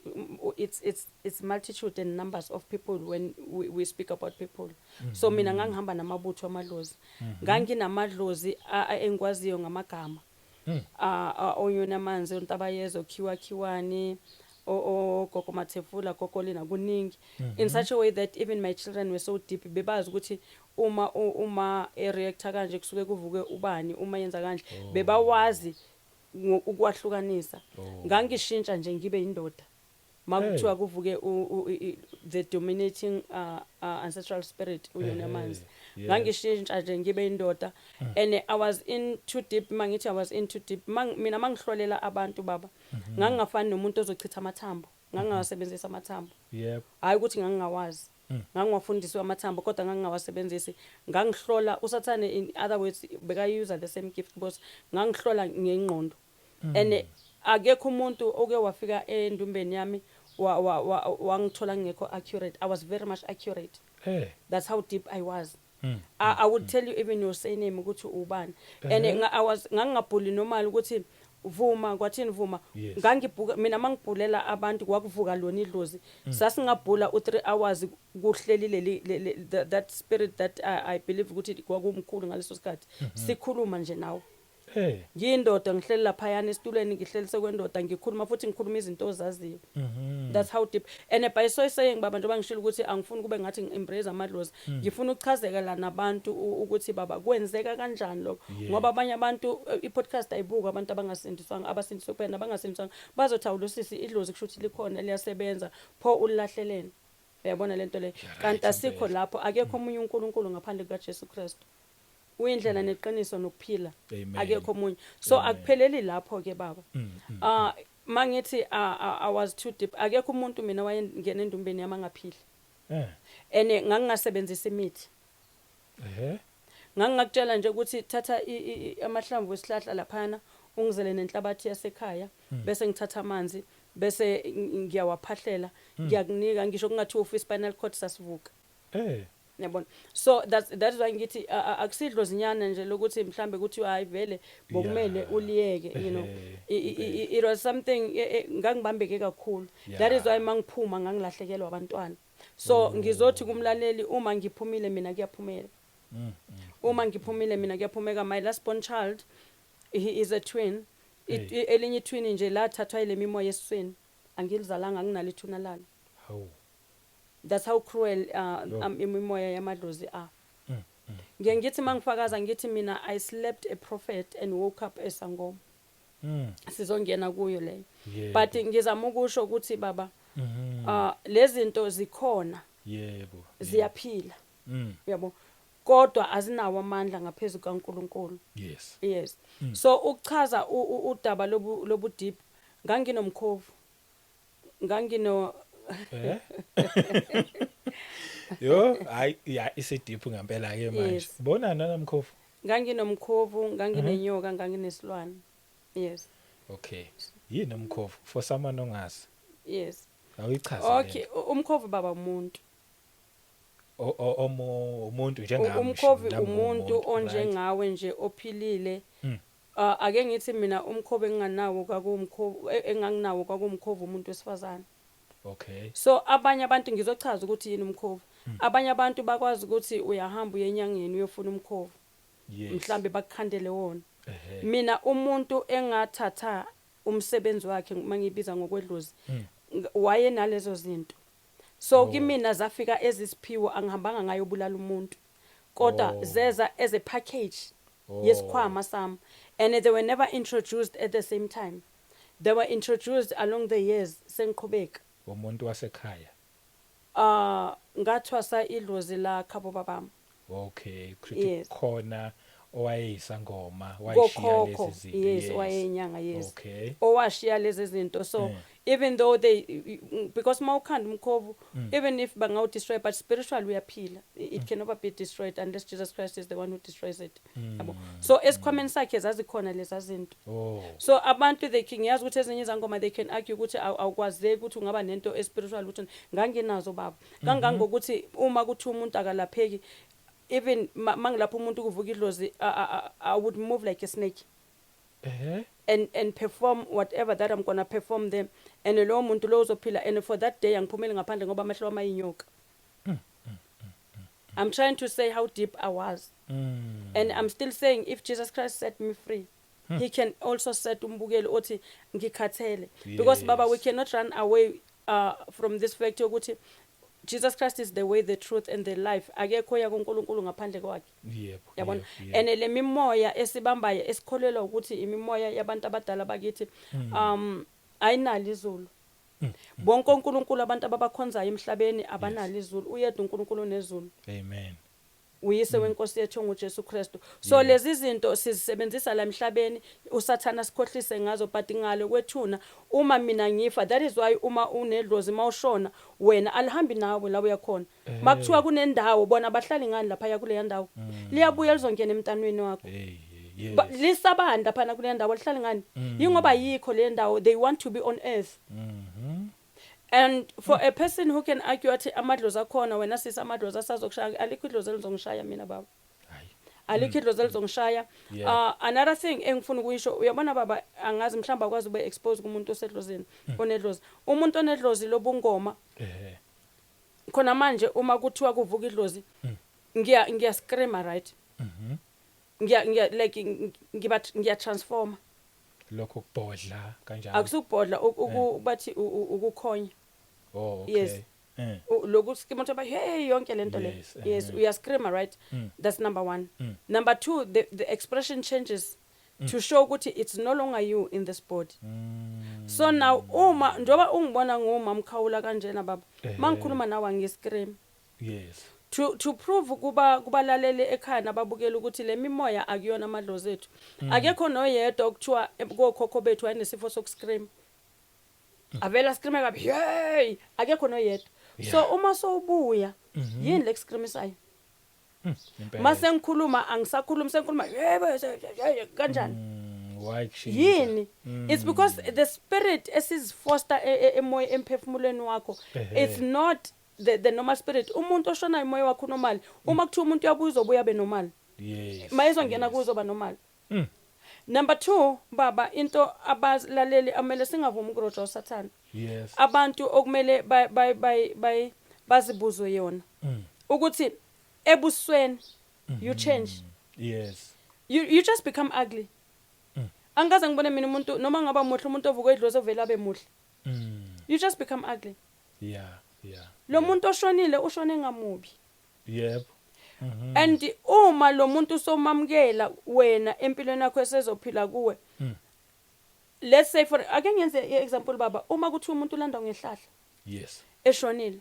It's multitude and numbers of people when we speak about people. So mina ngangihamba namabutho amadlozi. Nganginamadlozi engikwaziyo ngamagama. Onyoni amanzi, ontabayezo, khiwa khiwani, o gogo Mathefula, gogo lina, kuningi, in such a way that even my children were so deep, bebazi ukuthi uma ereacta kanje kusuke kuvuke ubani, uma yenza kanje. Bebawazi ukwahlukanisa. Ngangishintsha nje ngibe indoda makuthiwa kuvuke the dominating ancestral spirit uyona amanzi. Ngangishintsha nje ngibe indoda, and I was in too deep. Mangithi I was in too deep, mina mangihlolela abantu, baba, ngangingafani nomuntu ozochitha amathambo. Ngangingawasebenzisa amathambo. Hayi ukuthi ngangingawazi, ngangiwafundiswe amathambo, kodwa ngangingawasebenzisi. Ngangihlola uSathane, in other words, bekayusa the same gift because ngangihlola ngengqondo, and akekho umuntu oke wafika endumbeni yami wangithola ngekho accurate. I was very much accurate. That's how deep I was. I would tell you even your surname ukuthi ubani, and I was ngangingabhuli normal ukuthi vuma kwathini vuma. Ngangibhuka mina, mangibhulela abantu kwakuvuka lona idlozi. Sasingabhula u3 hours kuhleli leli that spirit that I believe ukuthi kwakumkhulu ngaleso sikhathi, sikhuluma nje nawe. Ngiyindoda, ngihleli laphayana esitulweni, ngihleli sekwendoda, ngikhuluma futhi ngikhuluma izinto ozaziyo. That's how deep. And by so saying, baba, njengoba ngishilo ukuthi angifuni kube ngathi ngi-embrace amadlozi, ngifuna ukuchazekela nabantu ukuthi, baba, kwenzeka kanjani lokho, ngoba abanye abantu, i-podcast ayibuka abantu abangasindiswanga, abasindiswe kuphela. Nabangasindiswanga bazothi, "Awulusisi, idlozi kusho ukuthi likhona, liyasebenza, pho ulilahlelene?" Uyabona lento le? Kanti asikho lapho. Akekho omunye uNkulunkulu ngaphandle kukaJesu Kristu. Uyindlela neqiniso nokuphila. Amen. Akekho omunye. So Amen. akupheleli lapho ke, baba. Mangithi I was too deep, akekho umuntu mina wayengena endumbeni yami angaphili. And ngangingasebenzisa imithi. Ngangingakutshela nje ukuthi thatha amahlamvu esihlahla laphana, ungizele nenhlabathi yasekhaya, bese ngithatha amanzi, bese ngiyawaphahlela, ngiyakunika. Ngisho kungathiwa ufa spinal cord, sasivuka. Yabona, so that is why ngithi akusidlozinyana nje lokuthi mhlambe ukuthi hayi, vele bokumele uliyeke. It was something ngangibambeke kakhulu. That is why mangiphuma ngangilahlekelwa abantwana. So ngizothi kumlaleli, uma ngiphumile mina kuyaphumela. Uma ngiphumile mina kuyaphumeka. My last born child, he is a twin. Elinye twin nje lathathwa ile mimoya esiswini. Angilizalanga, nginalo ithuna lalo. Hawu. That's how cruel Yo. Imimoya yamadlozi are. Ngiye ngithi mangifakaza, ngithi mina I slept a prophet and woke up esangoma. Sizongena kuyo leyo. But ngizama ukusho ukuthi, baba, lezi zinto zikhona, ziyaphila. Uyabo, kodwa azinawo amandla ngaphezulu kaNkuluNkulu. Yes. So ukuchaza udaba lobu deep, nganginomkhovu, ngangino Yo, hayi ya, ise-deep ngempela ke manje. Bona nanamkhovu. Nganginomkhovu, nganginenyoka, nganginesilwane, yes. Okay. Yini umkhovu for someone ongazi? Yes. Awuyichaze. Okay, umkhovu, baba, umuntu. Umuntu njengami. Umkhovi Nami umuntu ngumuntu, right? onjengawe nje ophilile. Ake ngithi mina umkhovu enginganawo kwakuwumkhovu, enganginawo kwakuwumkhovu umuntu wesifazane. So abanye abantu, ngizochaza ukuthi yini umkhovu. Abanye abantu bakwazi ukuthi uyahamba uye enyangeni uyofuna umkhovu, mhlambe bakukhandele wona. Mina umuntu engathatha umsebenzi wakhe, mangibiza ngokwedlozi, wayenalezo zinto. So kimina zafika ezisiphiwo. Angihambanga ngayobulala umuntu, kodwa zeza as a package yesikhwama sami, and they were never introduced at the same time. They were introduced along the years sengiqhubeka. Umuntu wasekhaya. Ngathwasa idlozi la khabo babami. Okay, kushuthi khona owayeyisangoma wayishiya Kokhokho. lezi zinto. Yes, wayeyinyanga, yes. Owashiya lezi zinto. So even though they, because mawukhanda umkhovu, even if bangawu-destroy, but spiritually uyaphila. It can never be destroyed unless Jesus Christ is the one who destroys it, yabo. So esikhwameni sakhe zazikhona leza zinto. So abantu, they can, ngiyazi ukuthi ezinye izangoma, they can argue ukuthi awukwazeki ukuthi ungaba nento e-spiritual, ukuthi nganginazo, baba, kangangokuthi uma kuthiwa umuntu akalapheki, even mangilapho umuntu kuvuka idlozi, I would move like a snake and perform whatever that I'm gonna perform them, and lowo muntu lo uzophila. And for that day angiphumeli ngaphandle ngoba amehlo wami ayinyoka. I'm trying to say how deep I was. And I'm still saying, if Jesus Christ set me free, he can also set umbukeli othi ngikhathele, because, baba, we cannot run away from this fact yokuthi Jesus Christ is the way, the truth and the life. Akekho ya kuNkulunkulu ngaphandle kwakhe. Yabona? Yebo. And le mimoya esibambayo, esikholelwa ukuthi imimoya yabantu abadala bakithi, ayinalo izulu. Bonke onkulunkulu abantu ababakhonzayo emhlabeni abanalo izulu. Uyedwa uNkulunkulu onezulu. Amen. Uyise wenkosi yethu onguJesu Kristu. So lezi zinto sizisebenzisa la emhlabeni, uSathana sikhohlise ngazo, but ngale kwethuna, uma mina ngifa, that is why uma unedlozi, mawushona wena alihambi nawe la uyakhona. Makuthiwa kunendawo, bona abahlali ngani lapha kuleya ndawo? Liyabuya lizongena emntanweni wakho. Hey, yes. Lisabanda phana kuleya ndawo, lihlali ngani? Yingoba yikho le ndawo. They want to be on earth. And for a person who can argue athi amadlozi akhona, wena sisi, amadlozi asazokushaya, alikho idlozi elizongishaya mina, baba. Hayi. Alikho idlozi elizongishaya. Another thing engifuna ukuyisho, uyabona, baba, angazi mhlawumbe akwazi ube expose kumuntu osedlozini, onedlozi, umuntu onedlozi lobungoma. Khona manje uma kuthiwa kuvuka idlozi, ngiya scream, right? Ngiya like ngiba ngiya transforma. Lokho kubhodla kanjalo? Akusukubhodla, bathi ukukhonya. Oh, okay. Yes. Lokhu scream uthi hey, yonke lento le. Yes, uyascreama, right? That's number 1. Number 2, the expression changes to show ukuthi it's no longer you in this body. So now uma njoba ungibona ngomamkhawula kanjena baba, mangikhuluma nawe angiscream. To prove kuba kubalaleli ekhaya nababukela ukuthi le mimoya akuyona amadlozi ethu. Akekho noyedwa okuthiwa kokhokho bethu wayenesifo sokuscream. Avela scream kabi, hey, akekho noyedwa. So uma sowubuya, yini le kuscreamisayo? Impela. Mase ngikhuluma angisakhulumi, sengikhuluma yebo kanjani? Why kushintsha? Yini? It's because the spirit esizifoster emoya emphefumulweni wakho, it's not the normal spirit. Umuntu oshonayo umoya wakho normal. Uma kuthiwa umuntu uyabuya, uzobuya be normal. Mayezongena kuzoba normal. Number 2 baba, into abalaleli amele singavumi ukurojwa uSathane. Abantu okumele bazibuze yona ukuthi ebusweni you change. You just become ugly. Angikaze ngibone mina umuntu noma ngaba muhle, umuntu ovuka edlozi ovela abe muhle. You just become ugly. Lo muntu oshonile ushone ngamubi. Yebo. And uma lo muntu somamkela wena empilweni yakho esezophila kuwe. Let's say for ake ngiyenze i-example baba, uma kuthi umuntu ulanda ngehlahla eshonile.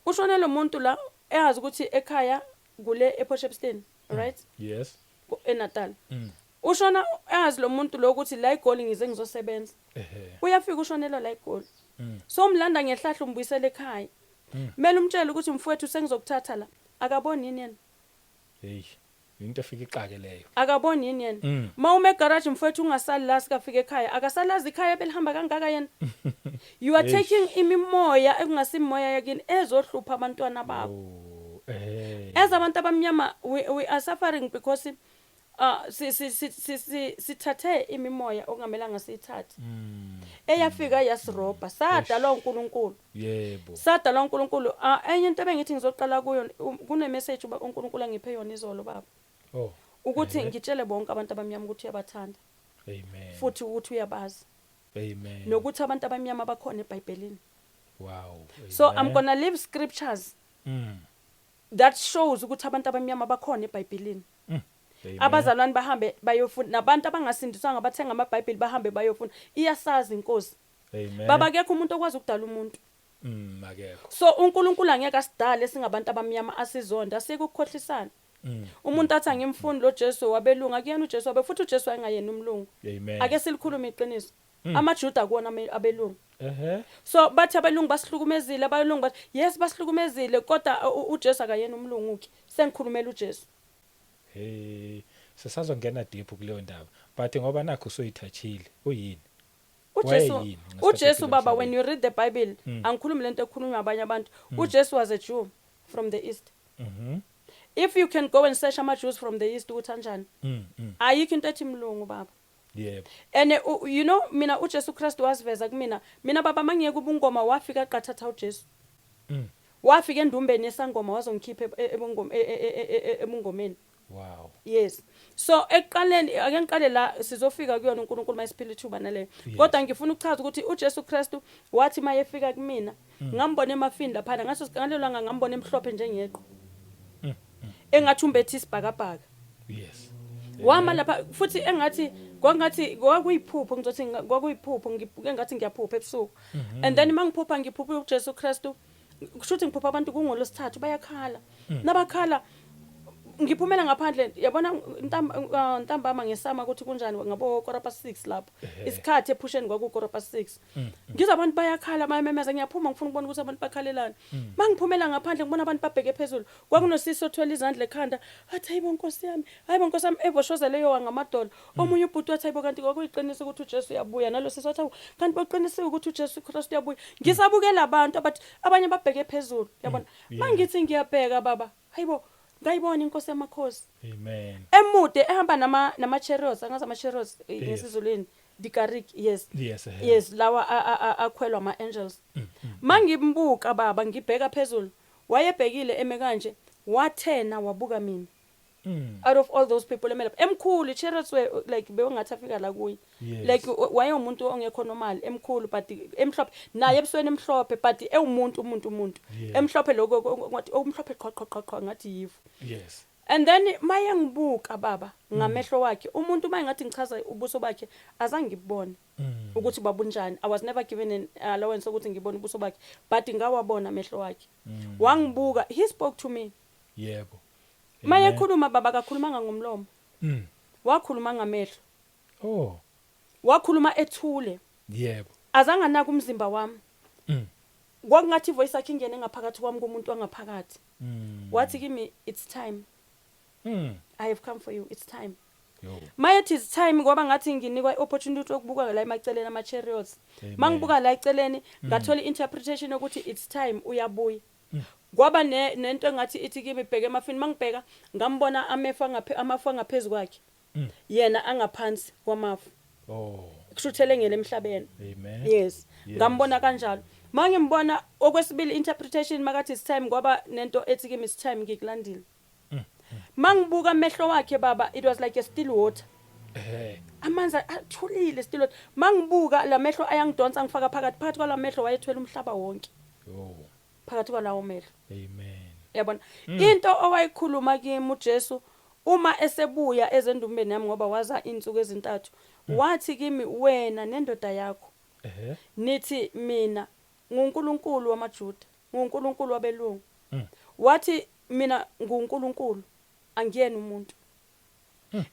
Ushone lo muntu la eyazi ukuthi ekhaya kule ePort Shepstone, right? Yes. ENatal. Ushona eyazi lo muntu lo ukuthi la eGoli ngize ngizosebenza. Uyafika ushonela la eGoli. So umlanda ngehlahla umbuyisele ekhaya. Kumele umtshele ukuthi mfowethu sengizokuthatha la. Akaboni yini yena? Hey, into efika ixake leyo. Akaboni yini yena? Mawume egarage mfowethu ungasali la sikafika ekhaya. Akasalazi ikhaya belihamba kangaka yena. You are taking imimoya ekungasimoya yakini ezohlupha abantwana bakho. Oh, eh. As abantu abamnyama we are suffering because si si si si sithathe imimoya okungamelanga siyithathe. Eyafika yasirobha, sadalwa uNkulunkulu. Yebo. Sadalwa uNkulunkulu. Enye into ebengithi ngizoqala kuyo, kune message uba uNkulunkulu angiphe yona izolo baba. Oh. Ukuthi ngitshele bonke abantu abamnyama ukuthi uyabathanda. Amen. Futhi ukuthi uyabazi. Amen. Nokuthi abantu abamnyama bakhona eBhayibhelini. Wow. So I'm going to leave scriptures that shows ukuthi abantu abamnyama bakhona eBhayibhelini. Amen. Abazalwane bahambe bayofunda, nabantu abangasindiswanga bathenga amaBhayibheli bahambe bayofunda. Iyasazi inkosi. Amen. Baba akekho umuntu okwazi ukudala umuntu. Akekho. So uNkulunkulu angeke asidale singabantu abamnyama asizonda, asike ukukhohlisana. Umuntu athi angimfundi lo Jesu wabelungu, akuyena uJesu wabe, futhi uJesu wayengayena umlungu. Amen. Ake silikhulume iqiniso. AmaJuda kuwona abelungu. So bathi abelungu basihlukumezile, abelungu bathi yes basihlukumezile, kodwa uJesu akayena umlungu ke. Sengikhulumela uJesu. Hey, sesazongena deep kuleyo ndaba. But ngoba nakho usoyithathile, uyini? uJesu Wayeyini ngesikhathi uJesu ephila baba, when emhlabeni? you read the Bible, angikhulumi lento ekhulunywa abanye abantu. uJesu was a Jew from the East. If you can go and search ama Jews from the East ukuthi kanjani. Ayikho into ethi mlungu baba. Yebo. And you know mina uJesu Christ wasiveza kumina. Mina baba mangiyeke ubungoma wafika qathatha uJesu. Wafika endumbeni yesangoma wazongikhipha ebungomeni. Wow. Yes. So ekuqaleni ake ngiqale la, sizofika kuyona uNkulunkulu mayisiphila ithuba naleyo. Kodwa ngifuna ukuchaza ukuthi uJesu Christ wathi mayefika kumina, ngambona emafini lapha, ngaso ngalelanga ngambona emhlophe njengeqo. Engathi umbethe isibhakabhaka. Wama lapha futhi engathi kwangathi kwakuyiphupho, ngizothi kwakuyiphupho, engathi ngiyaphupha ebusuku. And then mangiphupha ngiphupha uJesu Christ, kushuthi ngiphupha abantu kungolosithathu bayakhala. Nabakhala ngiphumela ngaphandle, yabona ntambama ngesama ukuthi kunjani ngabo 6:15 lapho. Isikhathi ephusheni kwaku 6:15. Ngizwa abantu bayakhala bayamemeza, ngiyaphuma ngifuna ukubona ukuthi abantu bakhalelani. Mangiphumela ngaphandle ngibona abantu babheke phezulu. Kwakunosisi othwele izandla ekhanda, athi hayibo Nkosi yami, hayibo Nkosi yami, eboshoza leyo wangamadolo. Omunye ubhuti wathi hayibo kanti kwakuyiqiniso ukuthi uJesu uyabuya, nalo sisi wathi hawu, kanti boqinisiwe ukuthi uJesu Christ uyabuya. Ngisabukela abantu abathi abanye babheke phezulu, yabona. Mangithi ngiyabheka baba, hayibo ngayibona inkosi yamakhosi. Amen. Emude ehamba nama chariots, angazi ama chariots ngesizulwini, dikarik, yes. Yes, eh. Yes, lawa akhwelwa ama angels. Mangimbuka baba ngibheka phezulu, wayebhekile eme kanje, wathena wabuka mina. Out of all those people emelapha, emkhulu, chariots were like, bewungathi afika la kuye. Like wayewumuntu ongekho normal, emkhulu but emhlophe naye ebusweni, emhlophe but ewumuntu, umuntu, umuntu. Emhlophe lokho ngathi okumhlophe qho qho qho qho, ngathi yifu. And then maye ngibuka baba ngamehlo wakhe, umuntu maye ngathi ngichaza ubuso bakhe, azange ngibone ukuthi babunjani. I was never given an allowance ukuthi ngibone ubuso bakhe, but ngawabona amehlo wakhe. Wangibuka, he spoke to me. Maye Amen. khuluma baba, kakhulumanga ngomlomo. Wakhuluma ngamehlo. Wakhuluma ethule. Azange anaka umzimba wami. Kwakungathi ivoice yakhe ingene ngaphakathi kwami, kumuntu wangaphakathi. Wathi kimi, "It's time. I have come for you. It's time." Yo. Mayethi it's time, ngoba ngathi nginikwa i-opportunity yokubuka la emaceleni ama-chariots. Amen. Mangibuka la eceleni, ngathola i-interpretation yokuthi it's time, uyabuya. Kwaba nento engathi ithi kimi, "Bheke emafini." Mangibheka, ngambona amefu amafu angaphezu kwakhe, yena angaphansi kwamafu. Kushuthele ngele emhlabeni. Amen. Yes. Ngambona kanjalo. Mangimbona okwesibili, interpretation makathi it's time, kwaba nento ethi kimi, "It's time, ngikulandile." Mangibuka amehlo wakhe baba, it was like a still water. Amanzi athulile, still water. Mangibuka lamehlo ayangidonsa, ngifaka phakathi, phakathi kwalamehlo wayethwele umhlaba wonke. Phakathi kwalawo mehlo. Amen. Yabona into owayikhuluma kimi uJesu uma esebuya ezendumbeni yami, ngoba waza insuku ezintathu, wathi kimi, "Wena nendoda yakho nithi mina nguNkulunkulu wamaJuda, nguNkulunkulu wabelungu." Wathi, "Mina nguNkulunkulu, angiyena umuntu,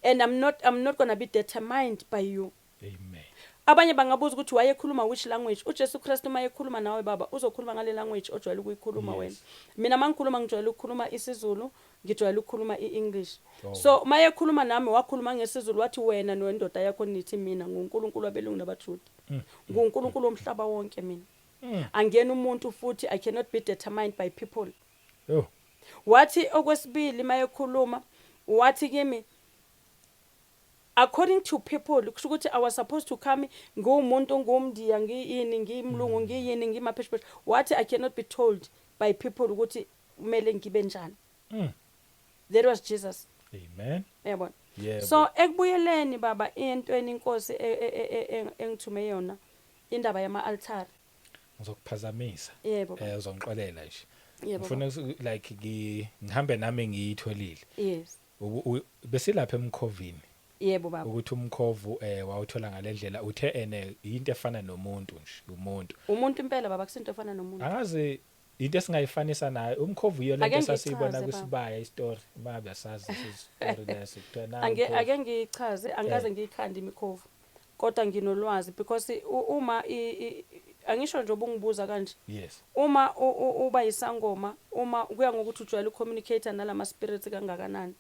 and I'm not going to be determined by you." Amen. Abanye bangabuza ukuthi wayekhuluma which language uJesu Kristu. Uma ekhuluma nawe baba, uzokhuluma ngale language ojwayele ukuyikhuluma wena. Mina mangikhuluma, ngijwayele ukukhuluma isiZulu, ngijwayele ukukhuluma iEnglish. So mayekhuluma nami, wakhuluma ngesiZulu, wathi, "Wena nendoda yakho nithi mina nguNkulunkulu wabelungu nabaJuda. NguNkulunkulu womhlaba wonke mina. Angiyena umuntu futhi I cannot be determined by people." Yo. Wathi okwesibili mayekhuluma, wathi kimi, according to people, kusho ukuthi I was supposed to come ngumuntu, ngumndiya, ngiyini, ngiyimlungu, ngiyini, ngimapheshpheshe. Wathi, "I cannot be told by people ukuthi kumele ngibe njani." That was Jesus. Amen. Uyabona? Yebo. So ekubuyeleni baba entweni inkosi engithume yona, indaba yama altar. Ngizokuphazamisa. Yebo. Uzongixolela nje. Yebo. Ngifuna like ngihambe nami ngiyitholile. Besilapha emkhovini. Yebo baba. Ukuthi umkhovu wawuthola ngalendlela uthe ene into efana nomuntu nje, umuntu. Umuntu impela baba, kusinto efana nomuntu. Angazi into esingayifanisa nayo umkhovu iyo lento Ake esasiyibona ngichaze, baba. kwisibaya, istory mabe asazi isistory leso kuthiwa na Ake umkhovu. ake ngichaze, angikaze ngiyikhande imikhovu. Kodwa nginolwazi because uma angisho nje ubungibuza kanje. Uma uba isangoma, uma kuya ngokuthi ujwayele ukucommunicate nalama spirits kangakanani.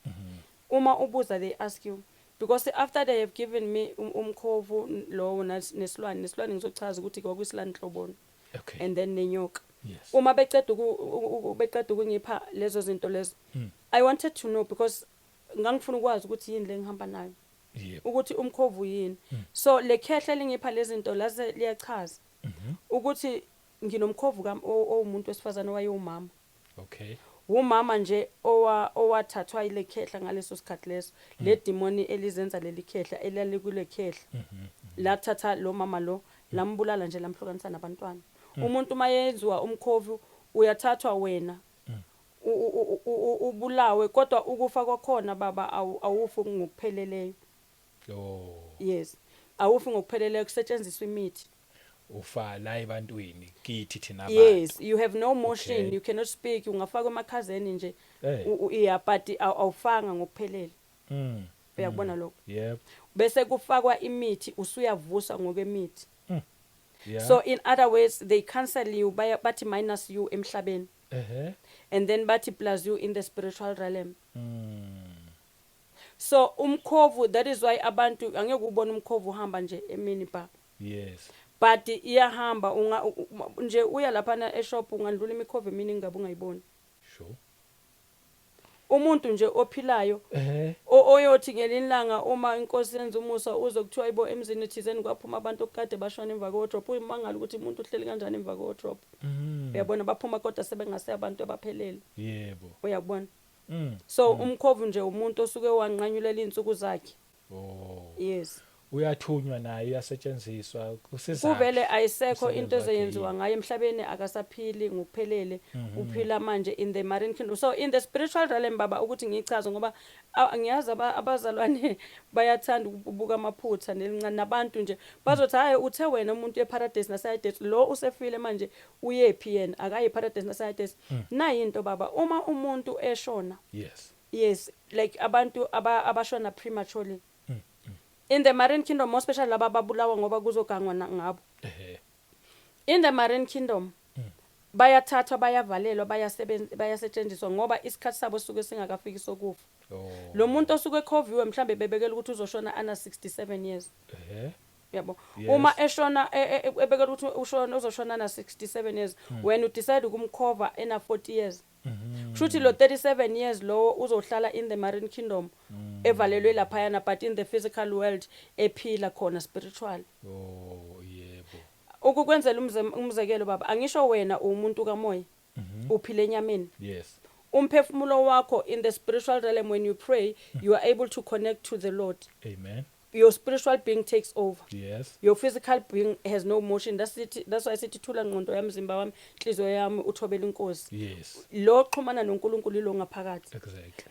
Uma ubuza, they ask you, because after they have given me umkhovu lowo nesilwane ngizochaza ukuthi kwakuyisilwane hloboni. And then nenyoka. Uma beceda ukungipha lezo zinto lezo, I wanted to know because ngangifuna ukwazi ukuthi yini le ngihamba nayo, ukuthi umkhovu yini. So le khehla lingipha lezi zinto laze liyachaza ukuthi nginomkhovu owumuntu wesifazane owayewumama. Umama nje owathathwa ile khehla ngaleso sikhathi leso, le demoni elizenza leli khehla elalikule khehla lathatha lo mama lo, lambulala nje, lamhlukanisa nabantwana. Umuntu mayenziwa umkhovu, uyathathwa wena ubulawe, kodwa ukufa kwakhona baba, awufi ngokupheleleyo. Yes, awufi ngokupheleleyo, kusetshenziswa imithi. Ufa la ebantwini kithi thina abantu. Yes, you have no motion. You cannot speak, ungafakwa emakhazeni nje. Yeah, but awufanga ngokuphelele. Uyakubona lokho? Yebo. Bese kufakwa imithi, usuyavuswa ngokwemithi. So in other words, they cancel you, bathi minus you emhlabeni, and then bathi plus you in the spiritual realm. So umkhovu, that is why abantu angeke ubone umkhovu uhamba nje emini ba. But iyahamba, unga nje uya lapha eshop, ungandlula imikhovu emini ngabe ungayiboni. Umuntu nje ophilayo oyothi ngelinye ilanga uma inkosi yenza umusa, uze kuthiwa ibo emzini thizeni kwaphuma abantu okade bashona emva kwe-wardrobe, uyimangala ukuthi umuntu uhleli kanjani emva kwe-wardrobe. Uyabona, baphuma kodwa sebengase abantu abaphelele. Uyabona? So umkhovu nje umuntu osuke wanqanyulela izinsuku zakhe. Oh. Yes. Uyathunywa naye, uyasetshenziswa, kusiza. Kuvele ayisekho Umsebenzi into wakhe ezoyenziwa yini? ngaye emhlabeni, akasaphili ngokuphelele, uphila manje in the marine kingdom. So in the spiritual realm, baba, ukuthi ngiyichaze ngoba ngiyazi abazalwane bayathanda ukubuka amaphutha nelincane, nabantu nje bazothi, "Hayi, uthe wena umuntu eparadise nasehades, lo usefile manje uyephi yena? Akayi eparadise nasehades." Nayi into, baba, uma umuntu eshona, yes, like abantu abashona prematurely in the marine kingdom, more especially laba ababulawa ngoba kuzogangwa ngabo, in the marine kingdom bayathathwa, bayavalelwa, bayasebenza, bayasetshenziswa ngoba isikhathi sabo suke singakafiki sokufa. Lo muntu osuke ekhoviwe mhlambe bebekela ukuthi uzoshona ana 67 years, yabo. Uma eshona ebekela ukuthi ushona, uzoshona na 67 years, wena udecide ukumkhova ena 40 years, kushuthi lo 37 years lowo uzohlala in the marine kingdom evalelwe laphayana, but in the physical world ephila khona spiritual. Oh yebo. Ukukwenzela umzekelo, baba, angisho wena umuntu kamoya, uphila enyameni. Umphefumulo wakho in the spiritual realm, when you pray, you are able to connect to the Lord. Amen. Your spiritual being takes over. Your physical being has no motion. That's it, that's why sithi, "Thula ngqondo yami, mzimba wami, inhliziyo yami, uthobela inkosi." Lo xhumana noNkulunkulu ilo ngaphakathi,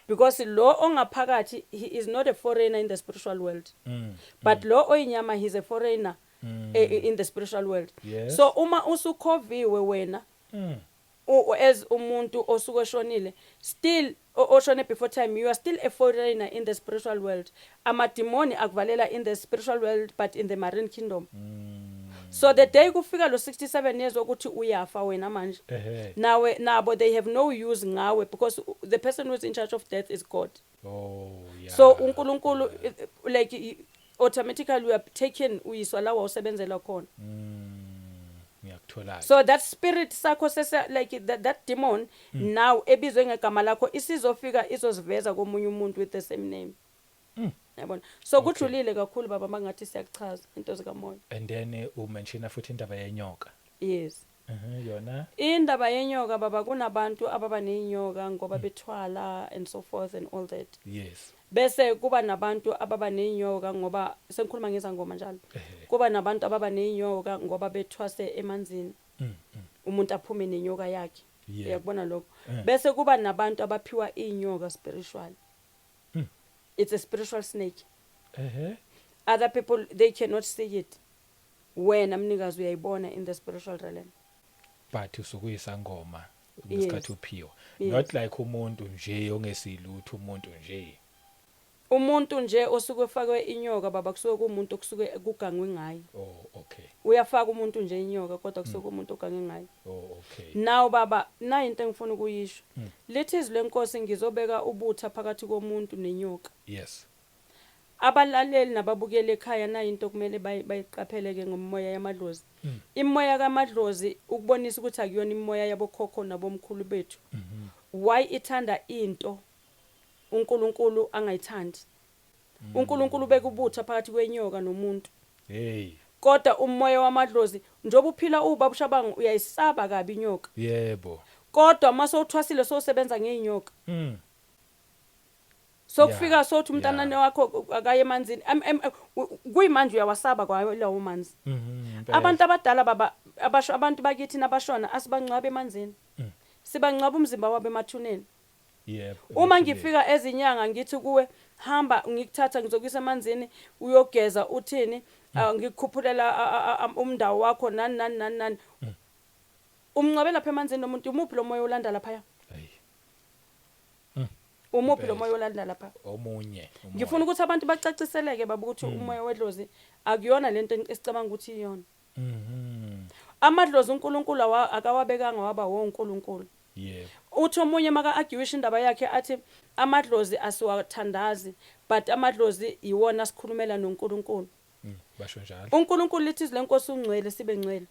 because lo ongaphakathi, he is not a foreigner in the spiritual world, but lo oyinyama, he's a foreigner in the spiritual world. So uma usukhoviwe wena as umuntu osuke eshonile, still oshone before time, you are still a foreigner in the spiritual world. Amadimoni akuvalela in the spiritual world, but in the marine kingdom. So the day kufika lo 67 years ukuthi uyafa wena manje, nawe nabo they have no use ngawe, because the person who is in charge of death is God. So uNkulunkulu, like, automatically you are taken, uyiswa la wawusebenzela khona. Ngiyakuthola. So that spirit sakho sese like that demon now ebizwe ngegama lakho isizofika izoziveza komunye umuntu with the same name. Yabona, so kujulile kakhulu, baba, mangathi siyakuchaza into zikamoya. And then umentiona futhi indaba yenyoka. Yes. Yona. Indaba yenyoka, baba, kunabantu ababa neyinyoka ngoba bethwala and so forth and all that. Bese kuba nabantu ababa neyinyoka ngoba sengikhuluma ngezangoma njalo. Kuba nabantu ababa neyinyoka ngoba bethwase emanzini. Umuntu aphume nenyoka yakhe. Uyakubona lokho? Bese kuba nabantu abaphiwa inyoka spiritual. It's a spiritual snake. Other people, they cannot see it. Wena mnikazi uyayibona in the spiritual realm. But usukuyisangoma ngesikhathi uphiwa. Yes. Not like umuntu nje ongesilutho, umuntu nje. Umuntu nje osuke efakwe inyoka, baba, kusuke kuumuntu okusuke kugangwe ngaye. Oh okay. Uyafaka umuntu nje inyoka, kodwa kusuke umuntu ogange ngaye. Oh okay. Now baba, nayi into engifuna ukuyisho. Lithi izwi lenkosi, "Ngizobeka ubutha phakathi komuntu nenyoka." Abalaleli nababukeli ekhaya, nayi into okumele bayiqaphele ke ngomoya yamadlozi. Imoya kamadlozi, ukubonisa ukuthi akuyona imoya yabokhokho nabomkhulu bethu. Why ithanda into uNkulunkulu angayithandi? uNkulunkulu ubeka ubutha phakathi kwenyoka nomuntu. Hey. Kodwa umoya wamadlozi, njengoba uphila ubaba uShabangu, uyayisaba kabi inyoka. Kodwa mase uthwasile, sowusebenza ngeinyoka. Sokufika sothi umntanane wakho akaye emanzini. Kuyimanje uyawasaba kwayo lawo manzi. Impela. Abantu abadala, baba, abasho abantu bakithi nabashona, asibangcwabe emanzini. Sibangcwaba umzimba wabo emathuneni. Uma emathuneni. ngifika ezinyanga ngithi kuwe, "Hamba, ngikuthatha ngizokuyisa emanzini, uyogeza," uthini? "Ah, ngikukhuphulela umndawo wakho, nani nani nani nani." Umncwabe lapha emanzini nomuntu, umuphi lo moya olanda lapha? Hey. Umuphi lo Impela. moya olanda lapha? Omunye umoya. Ngifuna ukuthi abantu bacaciseleke, baba, ukuthi umoya wedlozi akuyona lento esicabanga ukuthi iyona. Amadlozi uNkulunkulu akawabekanga waba woNkulunkulu. Uthi omunye maka arguisha indaba yakhe athi amadlozi asiwathandazi, but amadlozi iwona sikhulumela noNkulunkulu. Basho njalo. uNkulunkulu, lithi izwi lenkosi, ungcwele, sibe ngcwele.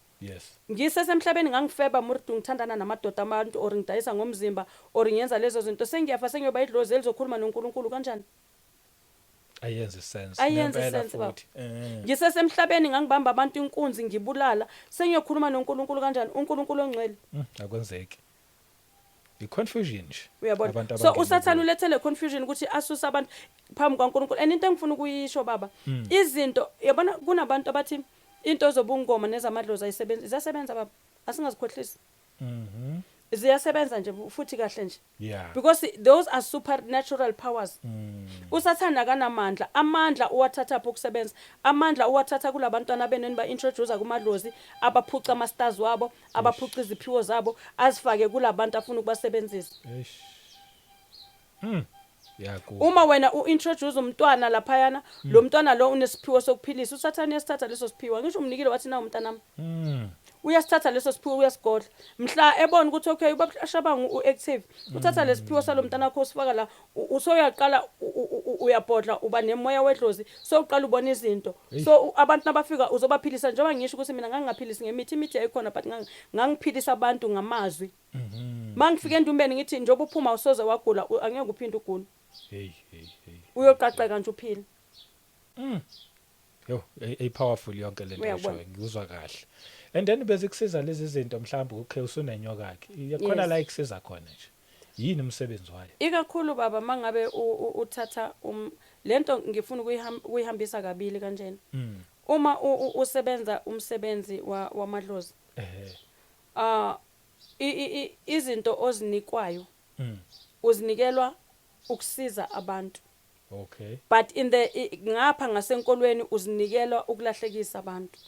Ngisesemhlabeni ngangifeba murdu, ngithandana namadoda abantu, or ngidayisa ngomzimba, or ngiyenza lezo zinto, sengiyafa, sengiyoba idlozi elizokhuluma noNkulunkulu kanjani? Ayenze sense. Ayenze Ngempela sense, baba. futhi. Ngisesemhlabeni ngangibamba abantu inkunzi, ngibulala, sengiyokhuluma noNkulunkulu kanjani, uNkulunkulu ongcwele? Akwenzeki. I-confusion nje. Uyabona? Abantu So abangene usathane kuyo. ulethe le confusion ukuthi asuse abantu phambi kwaNkulunkulu. And into engifuna ukuyisho, baba, izinto, yabona, kunabantu abathi into zobungoma nezamadlozi ayisebenzi. Ziyasebenza, baba, asingazikhohlisi. Ziyasebenza nje futhi kahle nje, because those are supernatural powers. Usathana akanamandla. Amandla uwathatha phi ukusebenza? Amandla uwathatha kulabantwana beneni ba-introduce kumadlozi, abaphuca ama-stars wabo, abaphuca iziphiwo zabo, azifake kulabantu afuna ukubasebenzisa. Eish. Yaku. Uma wena u-introduce umntwana laphayana, lo mntwana lo unesiphiwo sokuphilisa, usathane uyasithatha leso siphiwo. Ngisho umnikile wathi, "Na umntanami." Uyasithatha leso siphiwo, uyasigodla. Mhla ebona ukuthi, okay, ubaba Shabangu u-active, uthatha lesiphiwo salo mntana wakho, usifaka la, usoyaqala uyabhodla, uba nemoya wedlozi, sowuqala ubona izinto. So abantu nabafika uzobaphilisa. Njengoba ngisho ukuthi mina ngangingaphilisi ngemithi, imithi yayikhona, but ngangiphilisa abantu ngamazwi. Mangifika endumbeni ngithi, "Njengoba uphuma usoze wagula, angeke uphinde ugule." Hey, hey, hey. Uyoqaqeka nje, uphile. Yo, ey, powerful yonke lento. Uyabona. Eshoyo ngikuzwa kahle. And then bese kusiza lezi zinto, mhlawumbe ukhe usunenyoka ke. Khona la ikusiza khona nje. Yini umsebenzi wayo? Ikakhulu, baba, mangabe uthatha lento ngifuna ukuyihambisa kabili kanjena. Uma usebenza umsebenzi wamadlozi, izinto ozinikwayo uzinikelwa ukusiza abantu, but in the ngapha ngasenkolweni uzinikelwa ukulahlekisa abantu.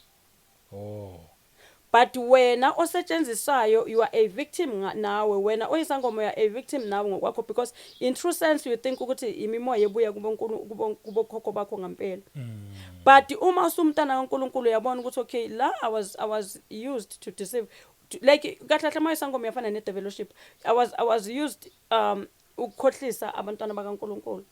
But wena osetshenzisayo, you are a victim nawe wena oyisangoma, you are a victim nawe ngokwakho, because in true sense you think ukuthi imimoya ebuya kubokhokho bakho ngempela. But uma usumntana kaNkuluNkulu, uyabona ukuthi, okay, la I was used to deceive like kahle kahle mayisangoma uyafana ne-developship. I was used ukukhohlisa abantwana bakaNkuluNkulu.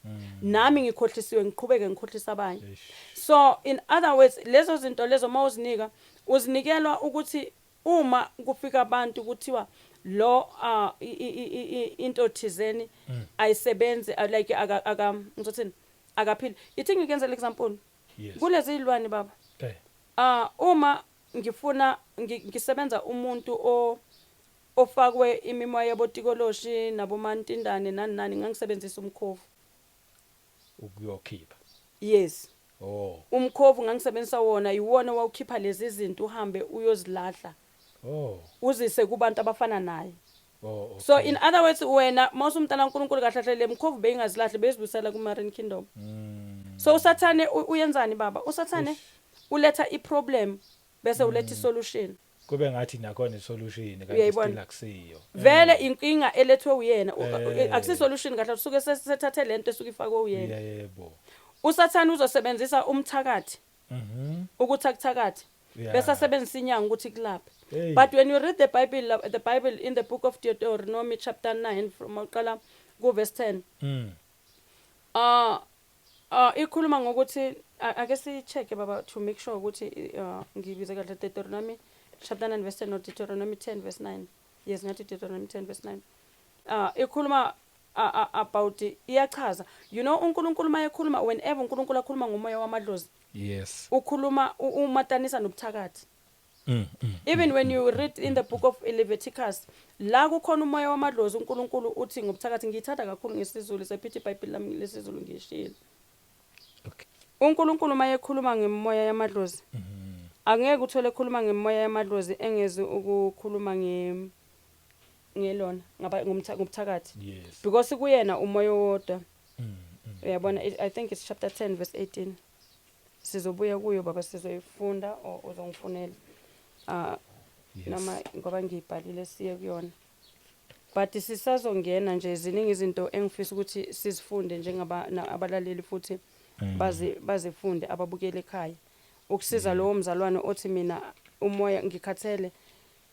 Nami ngikhohlisiwe, ngiqhubeke ngikhohlisa abanye. Eish. So in other words, lezo zinto lezo mawuzinika, uzinikelwa ukuthi uma kufika abantu kuthiwa lo into thizeni ayisebenzi, like aka ngizothini, akaphili. Ithi ngikenzela example. Kulezi zilwane, baba, uma ngifuna ngisebenza umuntu ofakwe imimoya yabotikoloshi nabomantindane nani nani, ngangisebenzisa umkhovu. Ukuyokhipha. Yes. Oh. Umkhovu ngangisebenzisa wona, iwona wawukhipha lezi zinto, uhambe uyozilahla, uzise kubantu abafana naye. So in other words, wena mawusumntana kaNkuluNkulu, kahle kahle le mkhovu beyingazilahli, beyizibuyisela ku-marine kingdom. So usathane uyenzani, baba? Usathane uletha i-problem bese uletha i-solution. Kube ngathi nakhona isolution, kanti Uyayibona? still akusiyo. Vele inkinga elethwe uyena. Akusi-solution kahle, usuke sethathe lento esuke ifakwe uyena. Usathane uzosebenzisa umthakathi ukuthi akuthakathi, bese asebenzisa inyanga ukuthi kulaphe. Hey. But when you read the Bible, the Bible in the book of Deuteronomy chapter 9 from uqala ku verse 10, ikhuluma ngokuthi ake si-check, baba, to make sure ukuthi ngibize kahle. Deuteronomy chapter 9 verse 10 or Deuteronomy 10 verse 9? Yes, ngathi Deuteronomy 10 verse 9. Ikhuluma about, iyachaza, uNkulunkulu mayekhuluma, whenever uNkulunkulu akhuluma ngomoya wamadlozi, ukhuluma umatanisa nobuthakathi. Even when you read in the book of Leviticus, la kukhona umoya wamadlozi, uNkulunkulu uthi ngobuthakathi. Ngiyithanda kakhulu ngesiZulu, sephithi iBhayibheli lami lesiZulu ngishilo. UNkulunkulu mayekhuluma ngemoya yamadlozi, angeke uthole ekhuluma ngemoya yamadlozi engezi ukukhuluma ngelona ngobuthakathi, because kuyena umoya owodwa. Uyabona, I think it's chapter 10 verse 18. Sizobuya kuyo, baba, sizoyifunda or uzongifunela noma ngoba ngiyibhalile, siye kuyona. But sisazongena nje, ziningi izinto engifisa ukuthi sizifunde njengaba abalaleli futhi bazifunde ababukeli ekhaya, ukusiza lowo mzalwane othi, "Mina umoya ngikhathele,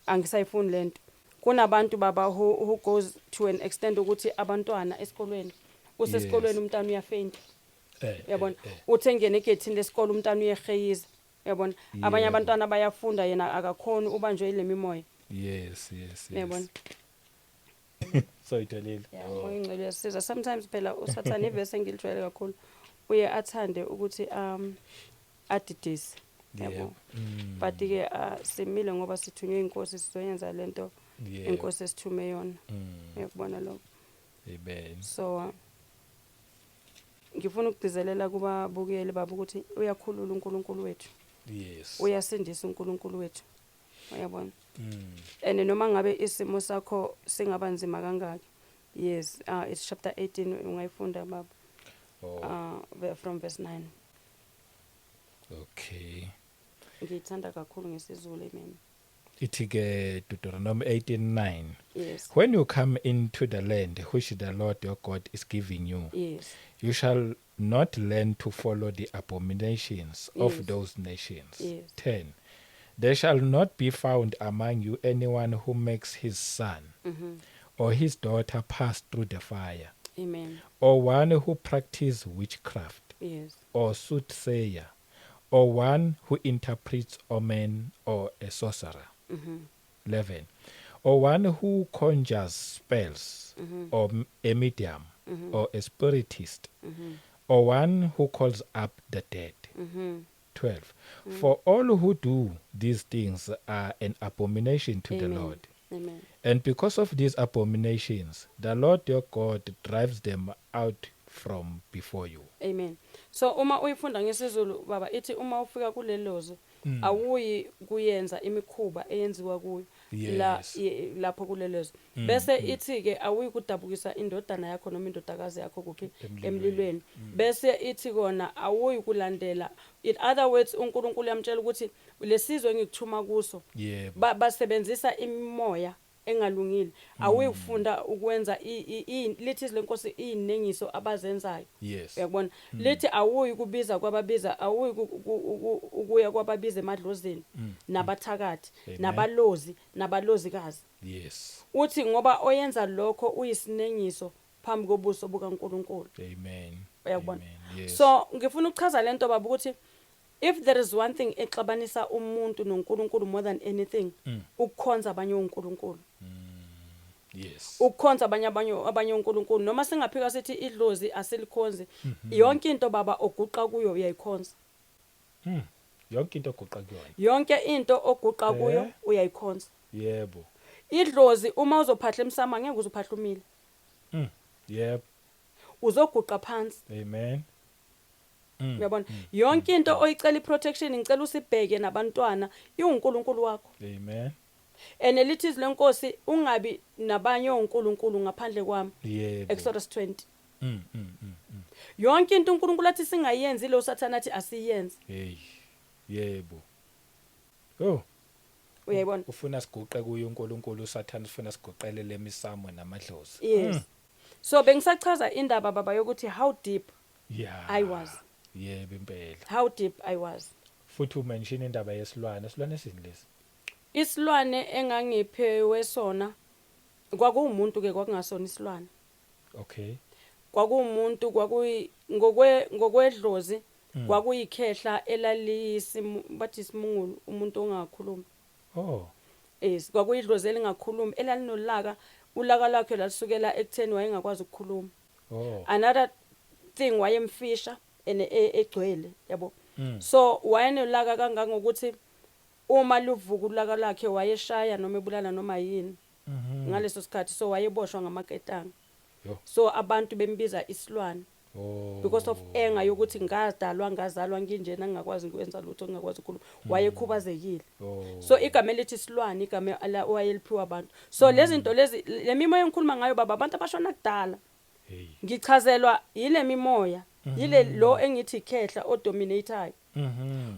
angisayifuni lento." Kunabantu, baba, who goes to an extent ukuthi abantwana esikolweni, usesikolweni, umntana uyafaint. Uyabona? Uthi engene egethini lesikole, umntana uyeheyiza. Uyabona? Abanye abantwana bayafunda, yena akakhoni, ubanjwe ile mimoya. Uyabona? So itholile. Yeah, umoya ongcwele uyasiza. Sometimes phela usathane, ivesi engilijwayele kakhulu, uye athande ukuthi adidise. Yabo. But ke simile ngoba sithunywe inkosi, sizoyenza lento. Inkosi esithume yona. Uyakubona lokho? Amen. So ngifuna ukugcizelela kubabukeli baba ukuthi uyakhulula uNkulunkulu wethu. Uyasindisa uNkulunkulu wethu, uyabona? And noma ngabe isimo sakho singaba nzima kangaki, yes, it's chapter 18, ungayifunda baba. Oh. From verse 9. Okay. Ngiyithanda kakhulu ngesiZulu, amen. Ithi ke Deuteronomy 18:9. Yes. When you come into the land which the Lord your God is giving you, you shall not learn to follow the abominations of those nations. 10. There shall not be found among you anyone who makes his son or his daughter pass through the fire, Amen. Or one who practices witchcraft, or soothsayer, or one who interprets omen, or a sorcerer. 11. Or one who conjures spells, or a medium, or a spiritist, or one who calls up the dead. 12. For all who do these things are an abomination to the Amen. Lord. Amen. And because of these abominations, the Lord your God drives them out from before you. Amen. So uma uyifunda ngesiZulu baba, ithi uma ufika kulelo zwe, awuyi kuyenza imikhuba eyenziwa kuyo la lapho kulelo zwe. Bese ithi ke awuyi kudabukisa indodana yakho noma indodakazi yakho kuphi? Emlilweni. Emlilweni. Bese ithi kona awuyi kulandela, in other words, uNkulunkulu yamtshela ukuthi lesizwe engikuthuma kuso basebenzisa imimoya engalungile, awuyi kufunda ukwenza lithi izwi lenkosi izinengiso abazenzayo. Uyakubona, lithi awuyi kubiza kwababiza, awuyi ukuya kwababiza emadlozini nabathakathi Amen. nabalozi nabalozikazi. Uthi ngoba oyenza lokho uyisinengiso phambi kobuso bukaNkulunkulu. Amen. Uyakubona? Amen. Yes. So ngifuna ukuchaza lento baba ukuthi if there is one thing exabanisa umuntu noNkulunkulu more than anything, ukukhonza abanye oNkulunkulu. Ukukhonza abanye oNkulunkulu, noma singaphika sithi idlozi asilikhonzi, yonke into baba oguqa kuyo uyayikhonza. Yonke into oguqa kuyona. Yonke into oguqa kuyo uyayikhonza. Idlozi uma uzophahla emsamo angeke uzophahla umile. Uzoguqa phansi. Amen. Uyabona? Yonke into oyicela iprotection, ngicela usibheke nabantwana, iwuNkulunkulu wakho. Amen. And lithi izwi lenkosi ungabi nabanye oNkulunkulu ngaphandle kwami. Exodus 20. Yonke into uNkulunkulu athi singayenzi lo Sathana athi asiyenze. Hey. Yebo. Oh. Uyayibona? Ufuna siguqe kuye uNkulunkulu, uSathana ufuna siguqele lemisamo namadlozi. Yes. So bengisachaza indaba baba yokuthi how deep I was. Yebo impela. How deep I was. Futhi umention indaba yesilwane, isilwane esini lesi? Isilwane engangiphewe sona kwakuwumuntu ke, kwakungasona isilwane. Kwakuwumuntu, kwakuyi ngokwedlozi, kwakuyikhehla elaliyisimu, bathi isimungulu, umuntu ongakhulumi. Yes, kwakuyidlozi elingakhulumi, elalinolaka, ulaka lwakhe lwasukela ekutheni wayengakwazi ukukhuluma. Another thing, wayemfisha ene egcwele, yabo. So wayenolaka kangangokuthi uma luvuka ulaka lwakhe wayeshaya noma ebulala noma yini. Ngaleso sikhathi so wayeboshwa ngamaketanga. So abantu bembiza isilwane. Because of anger yokuthi ngadalwa ngazalwa nginjena, ngingakwazi ukwenza lutho, ngingakwazi ukukhuluma. Wayekhubazekile. So igama elithi isilwane, igama owayeliphiwa abantu. So lezi zinto lezi, le mimoya engikhuluma ngayo baba, abantu abashona kudala. Hey. Ngichazelwa yile mimoya, yile lo engithi ikhehla odominatayo.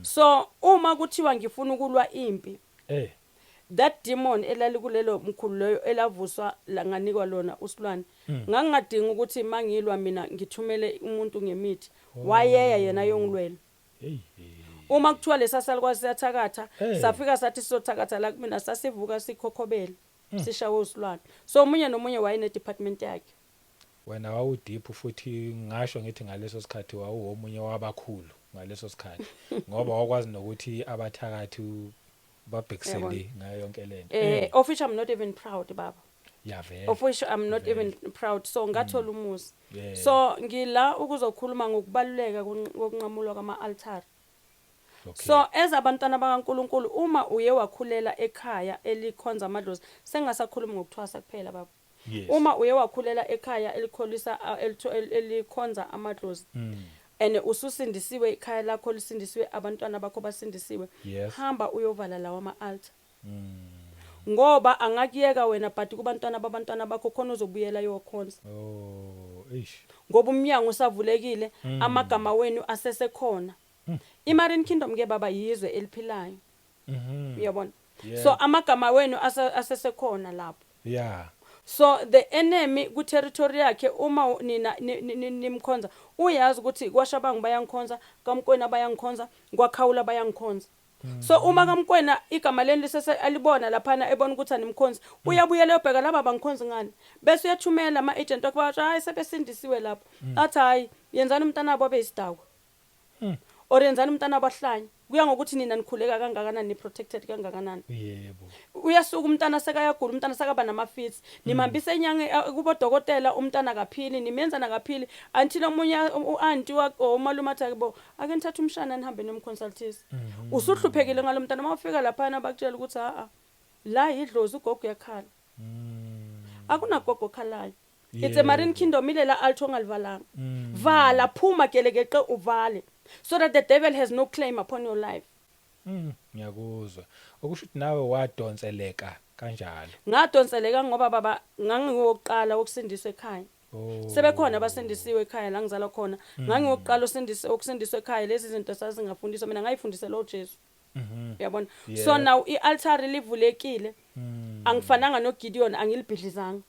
So uma kuthiwa ngifuna ukulwa impi, that demon elali kulelo mkhulu leyo elavuswa la nganikwa lona usilwane, ngangingadingi ukuthi mangilwa mina ngithumele umuntu ngemithi, wayeya yena yongilwela. Hey. Uma kuthiwa lesa salukwazi siyathakatha, safika sathi sizothakatha la kumina, sasivuka sikhokhobele, sishawe usilwane. So omunye nomunye wayene department yakhe. Wena wawudeep, futhi ngasho ngithi ngaleso sikhathi wawuwomunye wabakhulu ngaleso sikhathi, ngoba wakwazi nokuthi abathakathi babhekisele ngayo yonke lento. Of which I'm not even proud baba. Yavela. Of which I'm not Vele. even proud. So ngathola umuzi. So ngila ukuzokhuluma ngokubaluleka kokunqamulwa kwama altar. So as abantwana bakaNkuluNkulu, uma uye wakhulela ekhaya elikhonza amadlozi, sengasakhulumi ngokuthwasa kuphela, baba. Uma uye wakhulela ekhaya elikholisa elikhonza amadlozi and ususindisiwe, ikhaya lakho lisindisiwe, abantwana bakho basindisiwe, hamba uyovala lawa ama-altar, ngoba angakuyeka wena, but kubantwana babantwana bakho khona uzobuyela yokhonza, Oh, eish. Ngoba umnyango usavulekile, amagama wenu asesekhona. I-Marine Kingdom ke, baba, yizwe eliphilayo. Uyabona? Yeah. So amagama wenu asesekhona lapho. So the enemy ku-territory yakhe, uma nina nimkhonza, uyazi ukuthi kwaShabangu bayangikhonza, kaMkwena bayangikhonza, kwaKhawula bayangikhonza. So uma kaMkwena igama leni lisese alibona laphana, ebona ukuthi animkhonzi, uyabuyela uyobheka laba bangikhonzi ngani, bese uyathumela ama-agent wakhe, bathi, "Hayi, sebesindisiwe lapho." Athi, "Hayi, yenzani umntanabo abe yisidakwa or yenzani umntanabo ahlanye." Kuya ngokuthi nina nikhuleka kangakanani, ni-protected kangakanani. Uyasuka umntana sekayagula, umntana sekaba nama-fits, nimhambisa enyange kubodokotela, umntana akaphili, nimenza nakaphili, until omunye u-anti or umalume athi, "Akibo, ake nithathe umshana nihambe nomconsultisa." Usuhluphekile ngalo mntana. Uma ufika laphana, bakutshela ukuthi, "Ha, la yidlozi, ugogo uyakhala." Akunagogo okhalayo. It's a marine kingdom, ilela altar ongalivalanga. Vala, phuma gelekeqe, uvale, so that the devil has no claim upon your life. Ngiyakuzwa. Okusho ukuthi nawe wadonseleka kanjalo. Ngadonseleka ngoba, baba, ngangingowokuqala wokusindiswa ekhaya. Sebekhona abasindisiwe ekhaya la ngizalwa khona. Ngangiwokuqala ukusindiswa ekhaya. Lezi zinto sazingafundiswa, mina ngayifundisela uJesu. Uyabona? So now i-altar livulekile. Angifananga noGideon, angilibhidlizanga.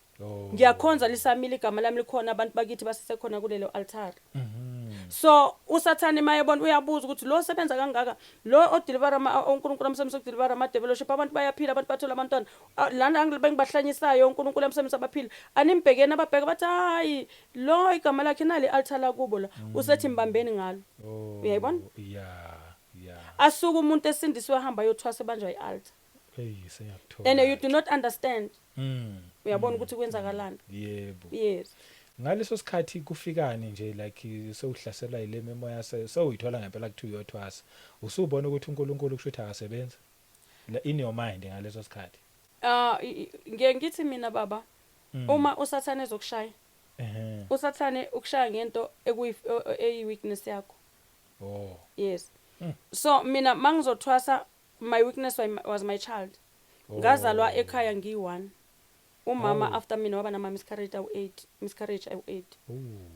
Ngiyakhonza, lisamile igama lami, likhona, abantu bakithi basesekhona kulelo altar. So uSathane mayebona, uyabuza ukuthi lo sebenza kangaka, lo odeliver ama uNkulunkulu amsebenzisa ukudeliver ama developship, abantu bayaphila, abantu bathola abantwana. Ah, lana bengibahlanyisayo, uNkulunkulu amsebenzisa baphila. Animbhekeni, ababheka bathi, "Hayi, lo igama lakhe nali altar lakubo la." Usethi, "Mbambeni ngalo." Uyayibona? Yeah. Asuka umuntu esindisiwe, ahamba ayothwasa, ebanjwa i-altar. Hey, sengiyakuthola. And you do not understand. Uyabona ukuthi kwenzakalani? Yebo. Yes. Ngaleso sikhathi kufikani nje, like sewuhlaselwa yile memoya, sewuyithola ngempela kuthi uyothwasa. Usubona ukuthi uNkulunkulu kusho ukuthi akasebenzi? La in your mind ngaleso sikhathi. Ah, ngiye ngithi mina, baba, uma uSathane ezokushaya, uSathane ukushaya ngento eyi weakness yakho. Yes. So mina mangizothwasa, my weakness was my child. Ngazalwa ekhaya ngiyi-one. Umama after mina waba nama miscarriage awu-8, miscarriage awu-8.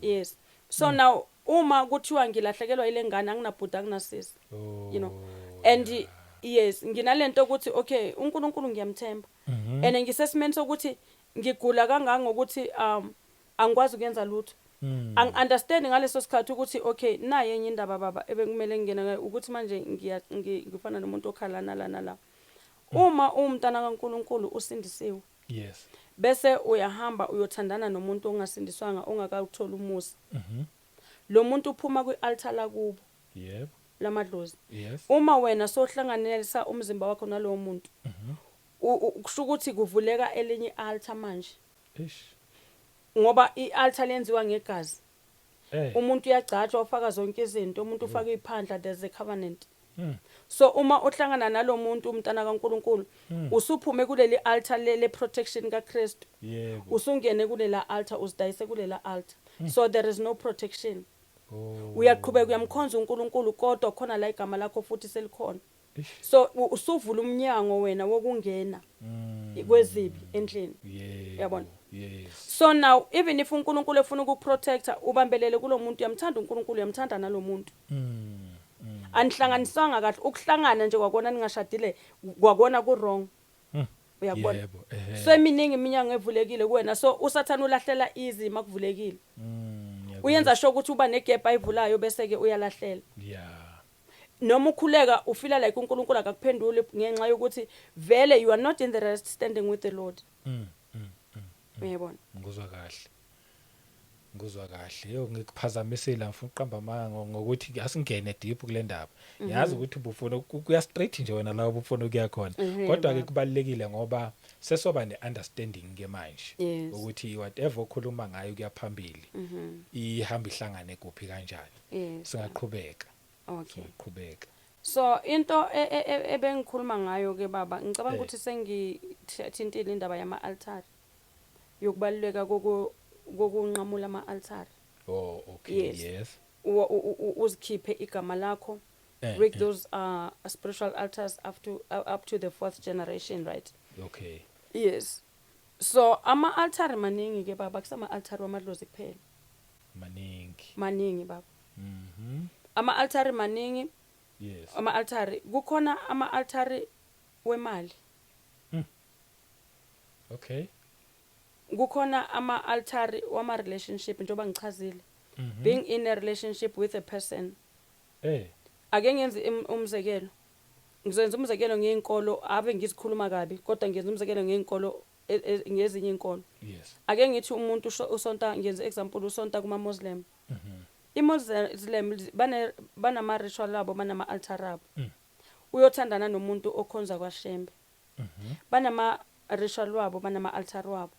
Yes. So now uma kuthiwa ngilahlekelwa ile ngane, anginabhuti, anginasisi. And yes, nginalento ukuthi okay, uNkulunkulu ngiyamthemba. And ngisesimeni sokuthi ngigula kangangokuthi angikwazi ukuyenza lutho. Angi-understand ngaleso sikhathi ukuthi okay, naye enye indaba, baba, ebekumele ngingene ngayo ukuthi manje ngifana nomuntu okhala nala nala. Uma uwumntana kaNkuluNkulu, usindisiwe, bese uyahamba uyothandana nomuntu ongasindiswanga, ongakawutholi umusa, lo muntu uphuma kwi-altar lakubo lamadlozi. Uma wena sohlanganisa umzimba wakho nalowo muntu, kusho ukuthi kuvuleka elinye i-altar manje, Eish. ngoba i-altar lenziwa ngegazi. Umuntu uyagcatshwa, ufaka zonke izinto, umuntu ufaka iphandla, there's a covenant. So uma uhlangana nalo muntu, umntana kaNkuluNkulu, usuphume kuleli altar le protection kaKristu, usungene kulela altar, uzidayise kulela altar, so there is no protection. Uyaqhubeka uyamkhonza uNkulunkulu, kodwa khona la igama lakho futhi selikhona. So usuvula umnyango wena wokungena kwezibi endlini. Uyabona? Yes. So now even if uNkulunkulu efuna ukukuprotecta, ubambelele kulo muntu, uyamthanda uNkulunkulu, uyamthanda nalomuntu. Anihlanganiswanga kahle, ukuhlangana nje kwakona ningashadile kwakona ku wrong. Uyakubona? Yebo. Ehhe. So eminingi iminyango evulekile kuwena, so uSathane ulahlela easy makuvulekile. Uyenza sure ukuthi uba negap ayivulayo, bese ke uyalahlela. Noma ukhuleka, ufeela like uNkulunkulu akakuphenduli ngenxa yokuthi vele you are not in the right standing with the Lord. Uyabona? Ngikuzwa kahle. Ngikuzwa kahle. Yo, ngikuphazamisile, ngifuna uqamba amanga ngokuthi asingene deep kule ndaba. Ngiyazi ukuthi ubufuna ukuya straight nje wena la ubufuna ukuya khona. Kodwa ke Baba. Kubalekile ngoba sesoba neunderstanding ke manje ukuthi whatever okhuluma ngayo kuya phambili ihamba ihlangane kuphi kanjani. Singaqhubeka. Okay. Singaqhubeka. So into ebengikhuluma ngayo ke baba, ngicabanga ukuthi sengithintile indaba yama altar, yokubaluleka kokunqamula ama altar. Oh, okay. Yes. Uzikhiphe igama lakho, break those spiritual altars up to the fourth generation, right? Okay. Yes, so ama altar maningi ke baba, kusama altar wamadlozi kuphela. Maningi. Maningi baba. Ama altar maningi. Ama altar, kukhona ama altar wemali. Kukhona ama altar wama relationship, njengoba ngichazile, being in a relationship with a person. Ake ngenze umzekelo, ngizoyenza umzekelo ngey'nkolo, ave ngizikhuluma kabi, kodwa ngenza umzekelo ngey'nkolo, ngezinye iy'nkolo. Ake ngithi umuntu usonta, ngenze example, usonta kuma-Muslim. I-Muslim banama-ritual abo, banama-altar abo. Uyothandana nomuntu okhonza kwaShembe. Banama-ritual wabo, banama-altar wabo.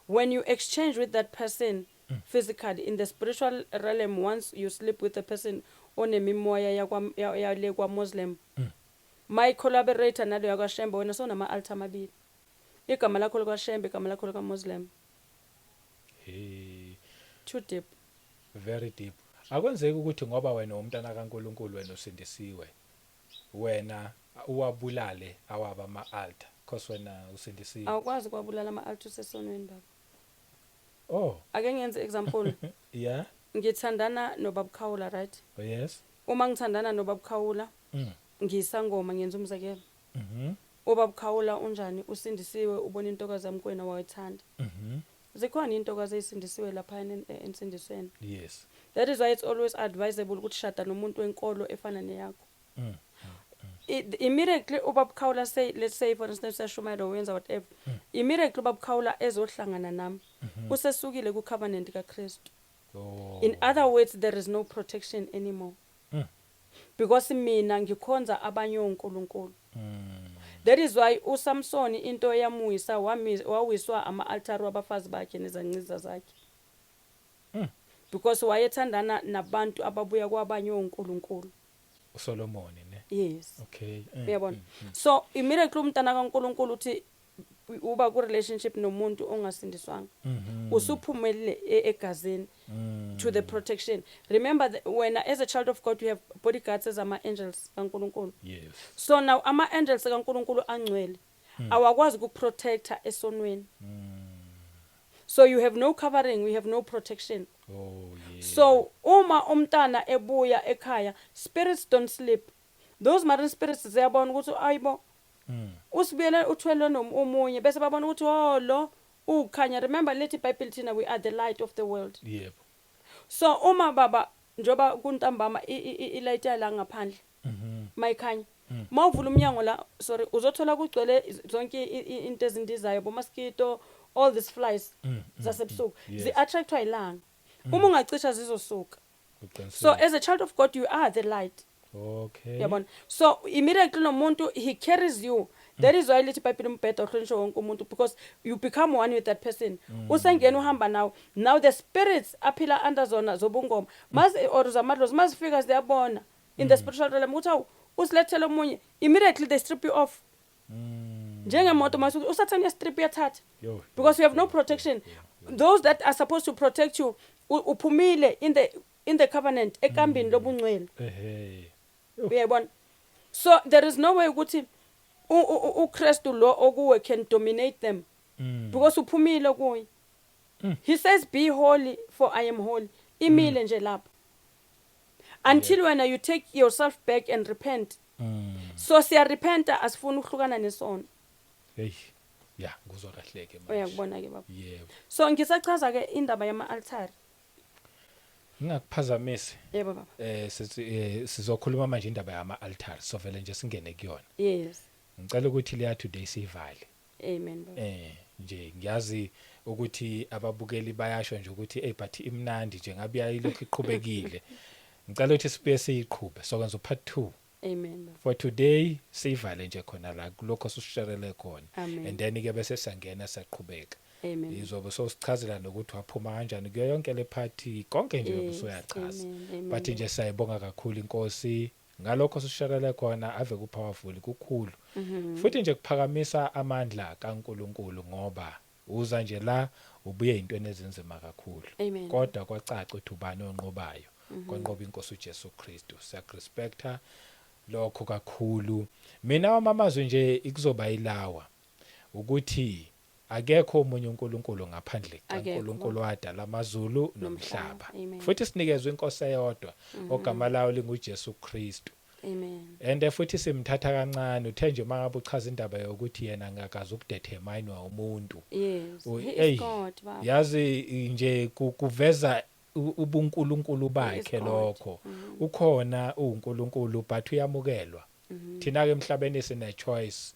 When you exchange with that person physically, in the spiritual realm, once you sleep with a person onemimoya yale kwa-Muslim, my collaborator nalo yakwaShembe, wena sowunama-altar amabili, igama lakho likwaShembe, igama lakho likaMuslim. Hey. Too deep. Very deep. Akwenzeki ukuthi ngoba wena umntana kaNkuluNkulu, wena usindisiwe, wena uwabulale awaba ama-altar cause wena usindisiwe? Awukwazi kwabulala ama-altar usesonweni, baba. Oh. Ake ngenze example. Ngithandana nobabukhawula, right? Oh, yes. Uma ngithandana nobabukhawula, ngiyisangoma, ngenza umzekelo. Ubabukhawula unjani? Usindisiwe, ubona intokazi yami kuwena, wayithanda. Zikhona intokazi eyisindisiwe lapha ensindisweni. That is why it's always advisable ukuthi shada nomuntu wenkolo efana neyakho. Immediately ubabukhawula say, let's say for instance uyashumayela, wenza whatever, immediately ubabukhawula ezohlangana nami, usesukile ku-covenant kaKristu. In other words, there is no protection anymore, because mina ngikhonza abanye onkulunkulu. That is why uSamson, into eyamwisa, wawiswa ama-altari wabafazi bakhe nezanciza zakhe, because wayethandana nabantu ababuya kwabanye onkulunkulu. uSolomon, ne? Yes. Okay. Uyabona, so immediately umntana kaNkulunkulu uthi uba ku relationship nomuntu ongasindiswanga, usuphumelele egazini to the protection. Remember, wena as a child of God, you have bodyguards as ama-angels kaNkulunkulu. So now ama-angels kaNkulunkulu angcwele awakwazi ukuprotecta esonweni. So you have no covering, you have no protection. Oh yeah. So uma umntana ebuya ekhaya, spirits don't sleep. Those marine spirits ziyabona ukuthi ayibo, usibuyele uthwele omunye, bese babona ukuthi oh, lo ukhanya. Remember, lethi iBhayibheli, thina we are the light of the world. So uma baba, njoba kuntambama, ilight yala ngaphandle mayikhanya, mawuvula umnyango la, sorry, uzothola kugcwele zonke into ezindizayo, bo mosquito, all these flies zasebusuku. Zi-attractwa ilanga. Uma ungacisha, zizosuka. So as a child of God, you are the light. Uyabona, so immediately nomuntu, he carries you. That is why lithi iBhayibheli umbheda uhlonishwe wonke umuntu, because you become one with that person. Usengena uhamba nawe. Now the spirits aphila under zona zobungoma mazi or zamadlozi, mazifika ziyabona in the spiritual realm ukuthi awu, usilethele omunye. Immediately they strip you off, njengemoto masuke usathane uyastrip, uyathatha, Yo, because you have no protection. Those that are supposed to protect you, uphumile in the covenant, ekambini lobungcwele. Ehe. Uyayibona, so there is no way ukuthi uKristu lo okuwe can dominate them, because uphumile kuye. He says, "Be holy, for I am holy." Imile nje lapho until when you take yourself back and repent. So siyarepenta, asifuni ukuhlukana nesono. Hey. Ya, nguzwa kahle ke manje. Uyakubona ke baba? Yebo. So ngisachaza ke indaba yama-altari. Ngingakuphazamisi. Yebo baba. Sithi sizokhuluma manje indaba yama altar, so vele nje singene kuyona. Yes. Ngicela ukuthi leya today sivale. Amen baba. Nje ngiyazi ukuthi ababukeli bayasho nje ukuthi hey, but imnandi nje, ngabe yayilokhu iqhubekile. Ngicela ukuthi sibuye siyiqhube. So kwenza part 2. Amen baba. For today sivale nje khona la kulokho susisharele khona. Amen. And then ke bese siyangena, siyaqhubeka. Amen. Izobe sosichazela nokuthi waphuma kanjani kuyo yonke le party, konke nje uyobe usuyachaza. Amen, amen. But nje siyayibonga kakhulu inkosi. Ngalokho sisharele khona ave ku powerful kukhulu. Futhi nje kuphakamisa amandla kaNkuluNkulu ngoba uza nje la ubuye intweni ezinzima kakhulu. Amen. Kodwa kwacaca ukuthi ubani onqobayo. Kwanqoba inkosi uJesu Kristu. Siyakurespecta lokho kakhulu. Mina wamamazwi nje ikuzoba yilawa ukuthi akekho omunye uNkulunkulu ngaphandle Akekho. kaNkulunkulu wadala amazulu Nomhlaba. nomhlaba. Amen. Futhi sinikezwe inkosi eyodwa ogama layo linguJesu Kristu. Amen. And futhi simthatha kancane uthe nje mangabe uchaza indaba yokuthi yena angakazi ukudetermine umuntu. Yes. He Ey, is God, baba. Yazi nje kuveza ubunkulunkulu bakhe God. lokho. Ukhona uNkulunkulu but uyamukelwa. Thina ke emhlabeni sine choice.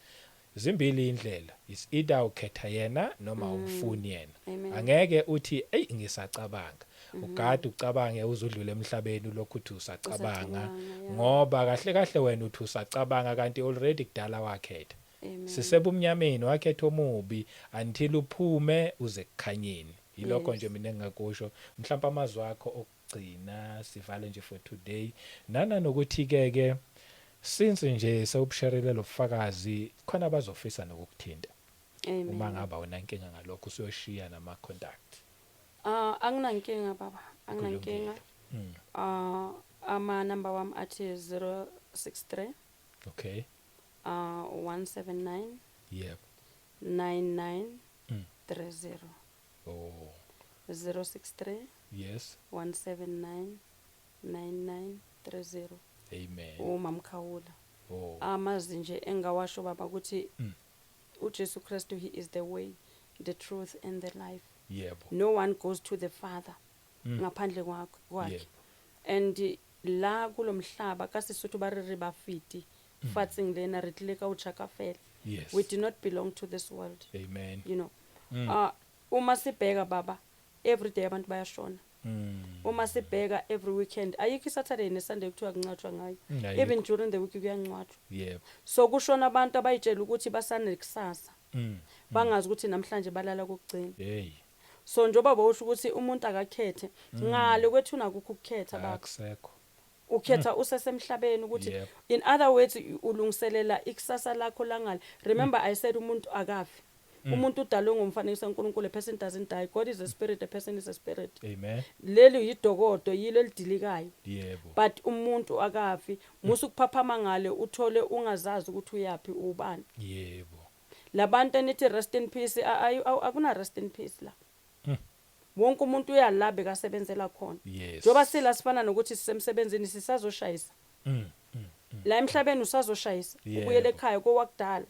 Zimbili indlela. Is either ukhetha yena noma umfuni yena. Amen. Angeke uthi ey ngisacabanga. Ugade ucabange uzudlula emhlabeni lokhu uthi usacabanga Usacabanga, yeah. ngoba kahle kahle wena uthi usacabanga kanti already kudala wakhetha. Amen. Sisebumnyameni wakhetha omubi until uphume uze kukhanyeni. Yilokho Yes. nje mina engingakusho. Mhlawumbe amazwi akho okugcina sivale nje for today. Nana nokuthi ke ke since nje sewubusharile lobufakazi khona abazofisa nokukuthinta. Amen. Uma ngaba unankinga ngalokho usuyoshiya nama contact. Anginankinga baba, anginankinga. Ama number wami athi 063 Okay. 179 Yep. 99 30. Oh. 063 Yes. 179 9930. Amen. UMamkhawula. Oh. Amazwi nje engawasho baba ukuthi uJesu Kristu, he is the way, the truth and the life. Yebo. No one goes to the Father ngaphandle kwakhe. Yebo. And la kulomhlaba kasisuthu ba re re bafiti fatseng lena re tlile ka o tjhaka fela. Yes. We do not belong to this world. Amen. You know. Uma sibheka baba, every day abantu bayashona. Uma sibheka every weekend, ayikho iSaturday neSunday kuthiwa kuncwatshwa ngayo. Ayikho. Even during the week kuyancwatshwa. Yebo. So kushona abantu abayitshela ukuthi basanekusasa. Bangazi ukuthi namhlanje balala kokugcina. Hey. So njoba bowusho ukuthi umuntu akakhethe, ngale kwethuna kukho ukukhetha baba. Akusekho. Ukhetha usesemhlabeni ukuthi Yep. in other words ulungiselela ikusasa lakho langale. Remember I said umuntu akafi. Umuntu udalwe ngomfanekiso kaNkulunkulu, a person doesn't die. God is a spirit, a person is a spirit. Amen. Leli yidokodo yilo elidilikayo. Yebo. But umuntu akafi, musu kuphaphama ngale uthole ungazazi ukuthi uyapi ubani. Yebo. Labantu enithi rest in peace, akuna rest in peace la. Wonke umuntu uyala bekasebenzela khona. Yes. Njoba sila sifana nokuthi sisemsebenzini sisazoshayisa. La emhlabeni usazoshayisa, ubuyele ekhaya kowakudala.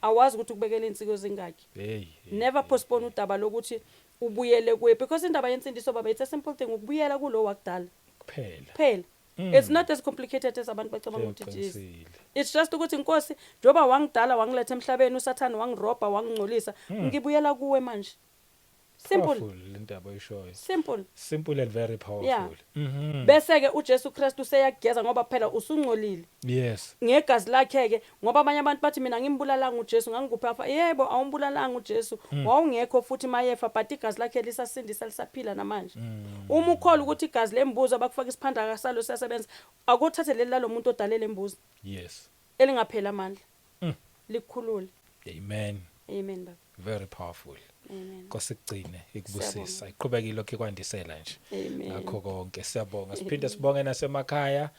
Awazi ukuthi ukubekela insiko ezingaki. Hey. Never postpone udaba lokuthi ubuyele kuye, because indaba yensindiso baba, it's a simple thing, ukubuyela kulo wakudala. Kuphela. Kuphela. It's not as complicated as abantu bacabanga ukuthi it is. Uqinisile. It's just ukuthi Nkosi, njoba wangidala wangiletha emhlabeni, uSathane wangirobha wangingcolisa, ngibuyela kuwe manje. Simple. Powerful lendaba oyishoyo. Simple. Simple and very powerful. Yeah. Bese ke uJesu Kristu useyageza ngoba phela usungcolile. Yes. Ngegazi lakhe ke, ngoba abanye abantu bathi mina ngimbulalanga uJesu, ngangikuphi afa? Yebo, awumbulalanga uJesu. Wawungekho futhi mayefa, but igazi lakhe lisasindisa lisaphila namanje. Uma ukholwa ukuthi igazi lembuzo abakufaka isiphanda kasalo siyasebenza, akuthathe leli lalomuntu odalele lembuzo. Yes. Elingaphela amandla. Likukhulule. Amen. Amen baba. Very powerful. Amen. Nkosi igcine ikubusisa. Siyabonga. Iqhubeke lokho ikwandisela nje. Amen. Ngakho konke siyabonga. Siphinde sibonge nasemakhaya.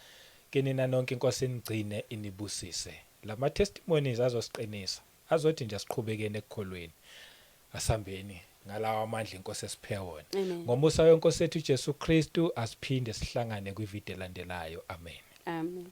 Kinina nonke inkosi inigcine inibusise. Lama testimonies azosiqinisa. Azothi nje asiqhubekeni ekukholweni. Asambeni ngalawa amandla inkosi esiphe wona. Amen. Ngomusa wenkosi yethu Jesu Kristu asiphinde sihlangane kwivideo elandelayo. Amen. Amen.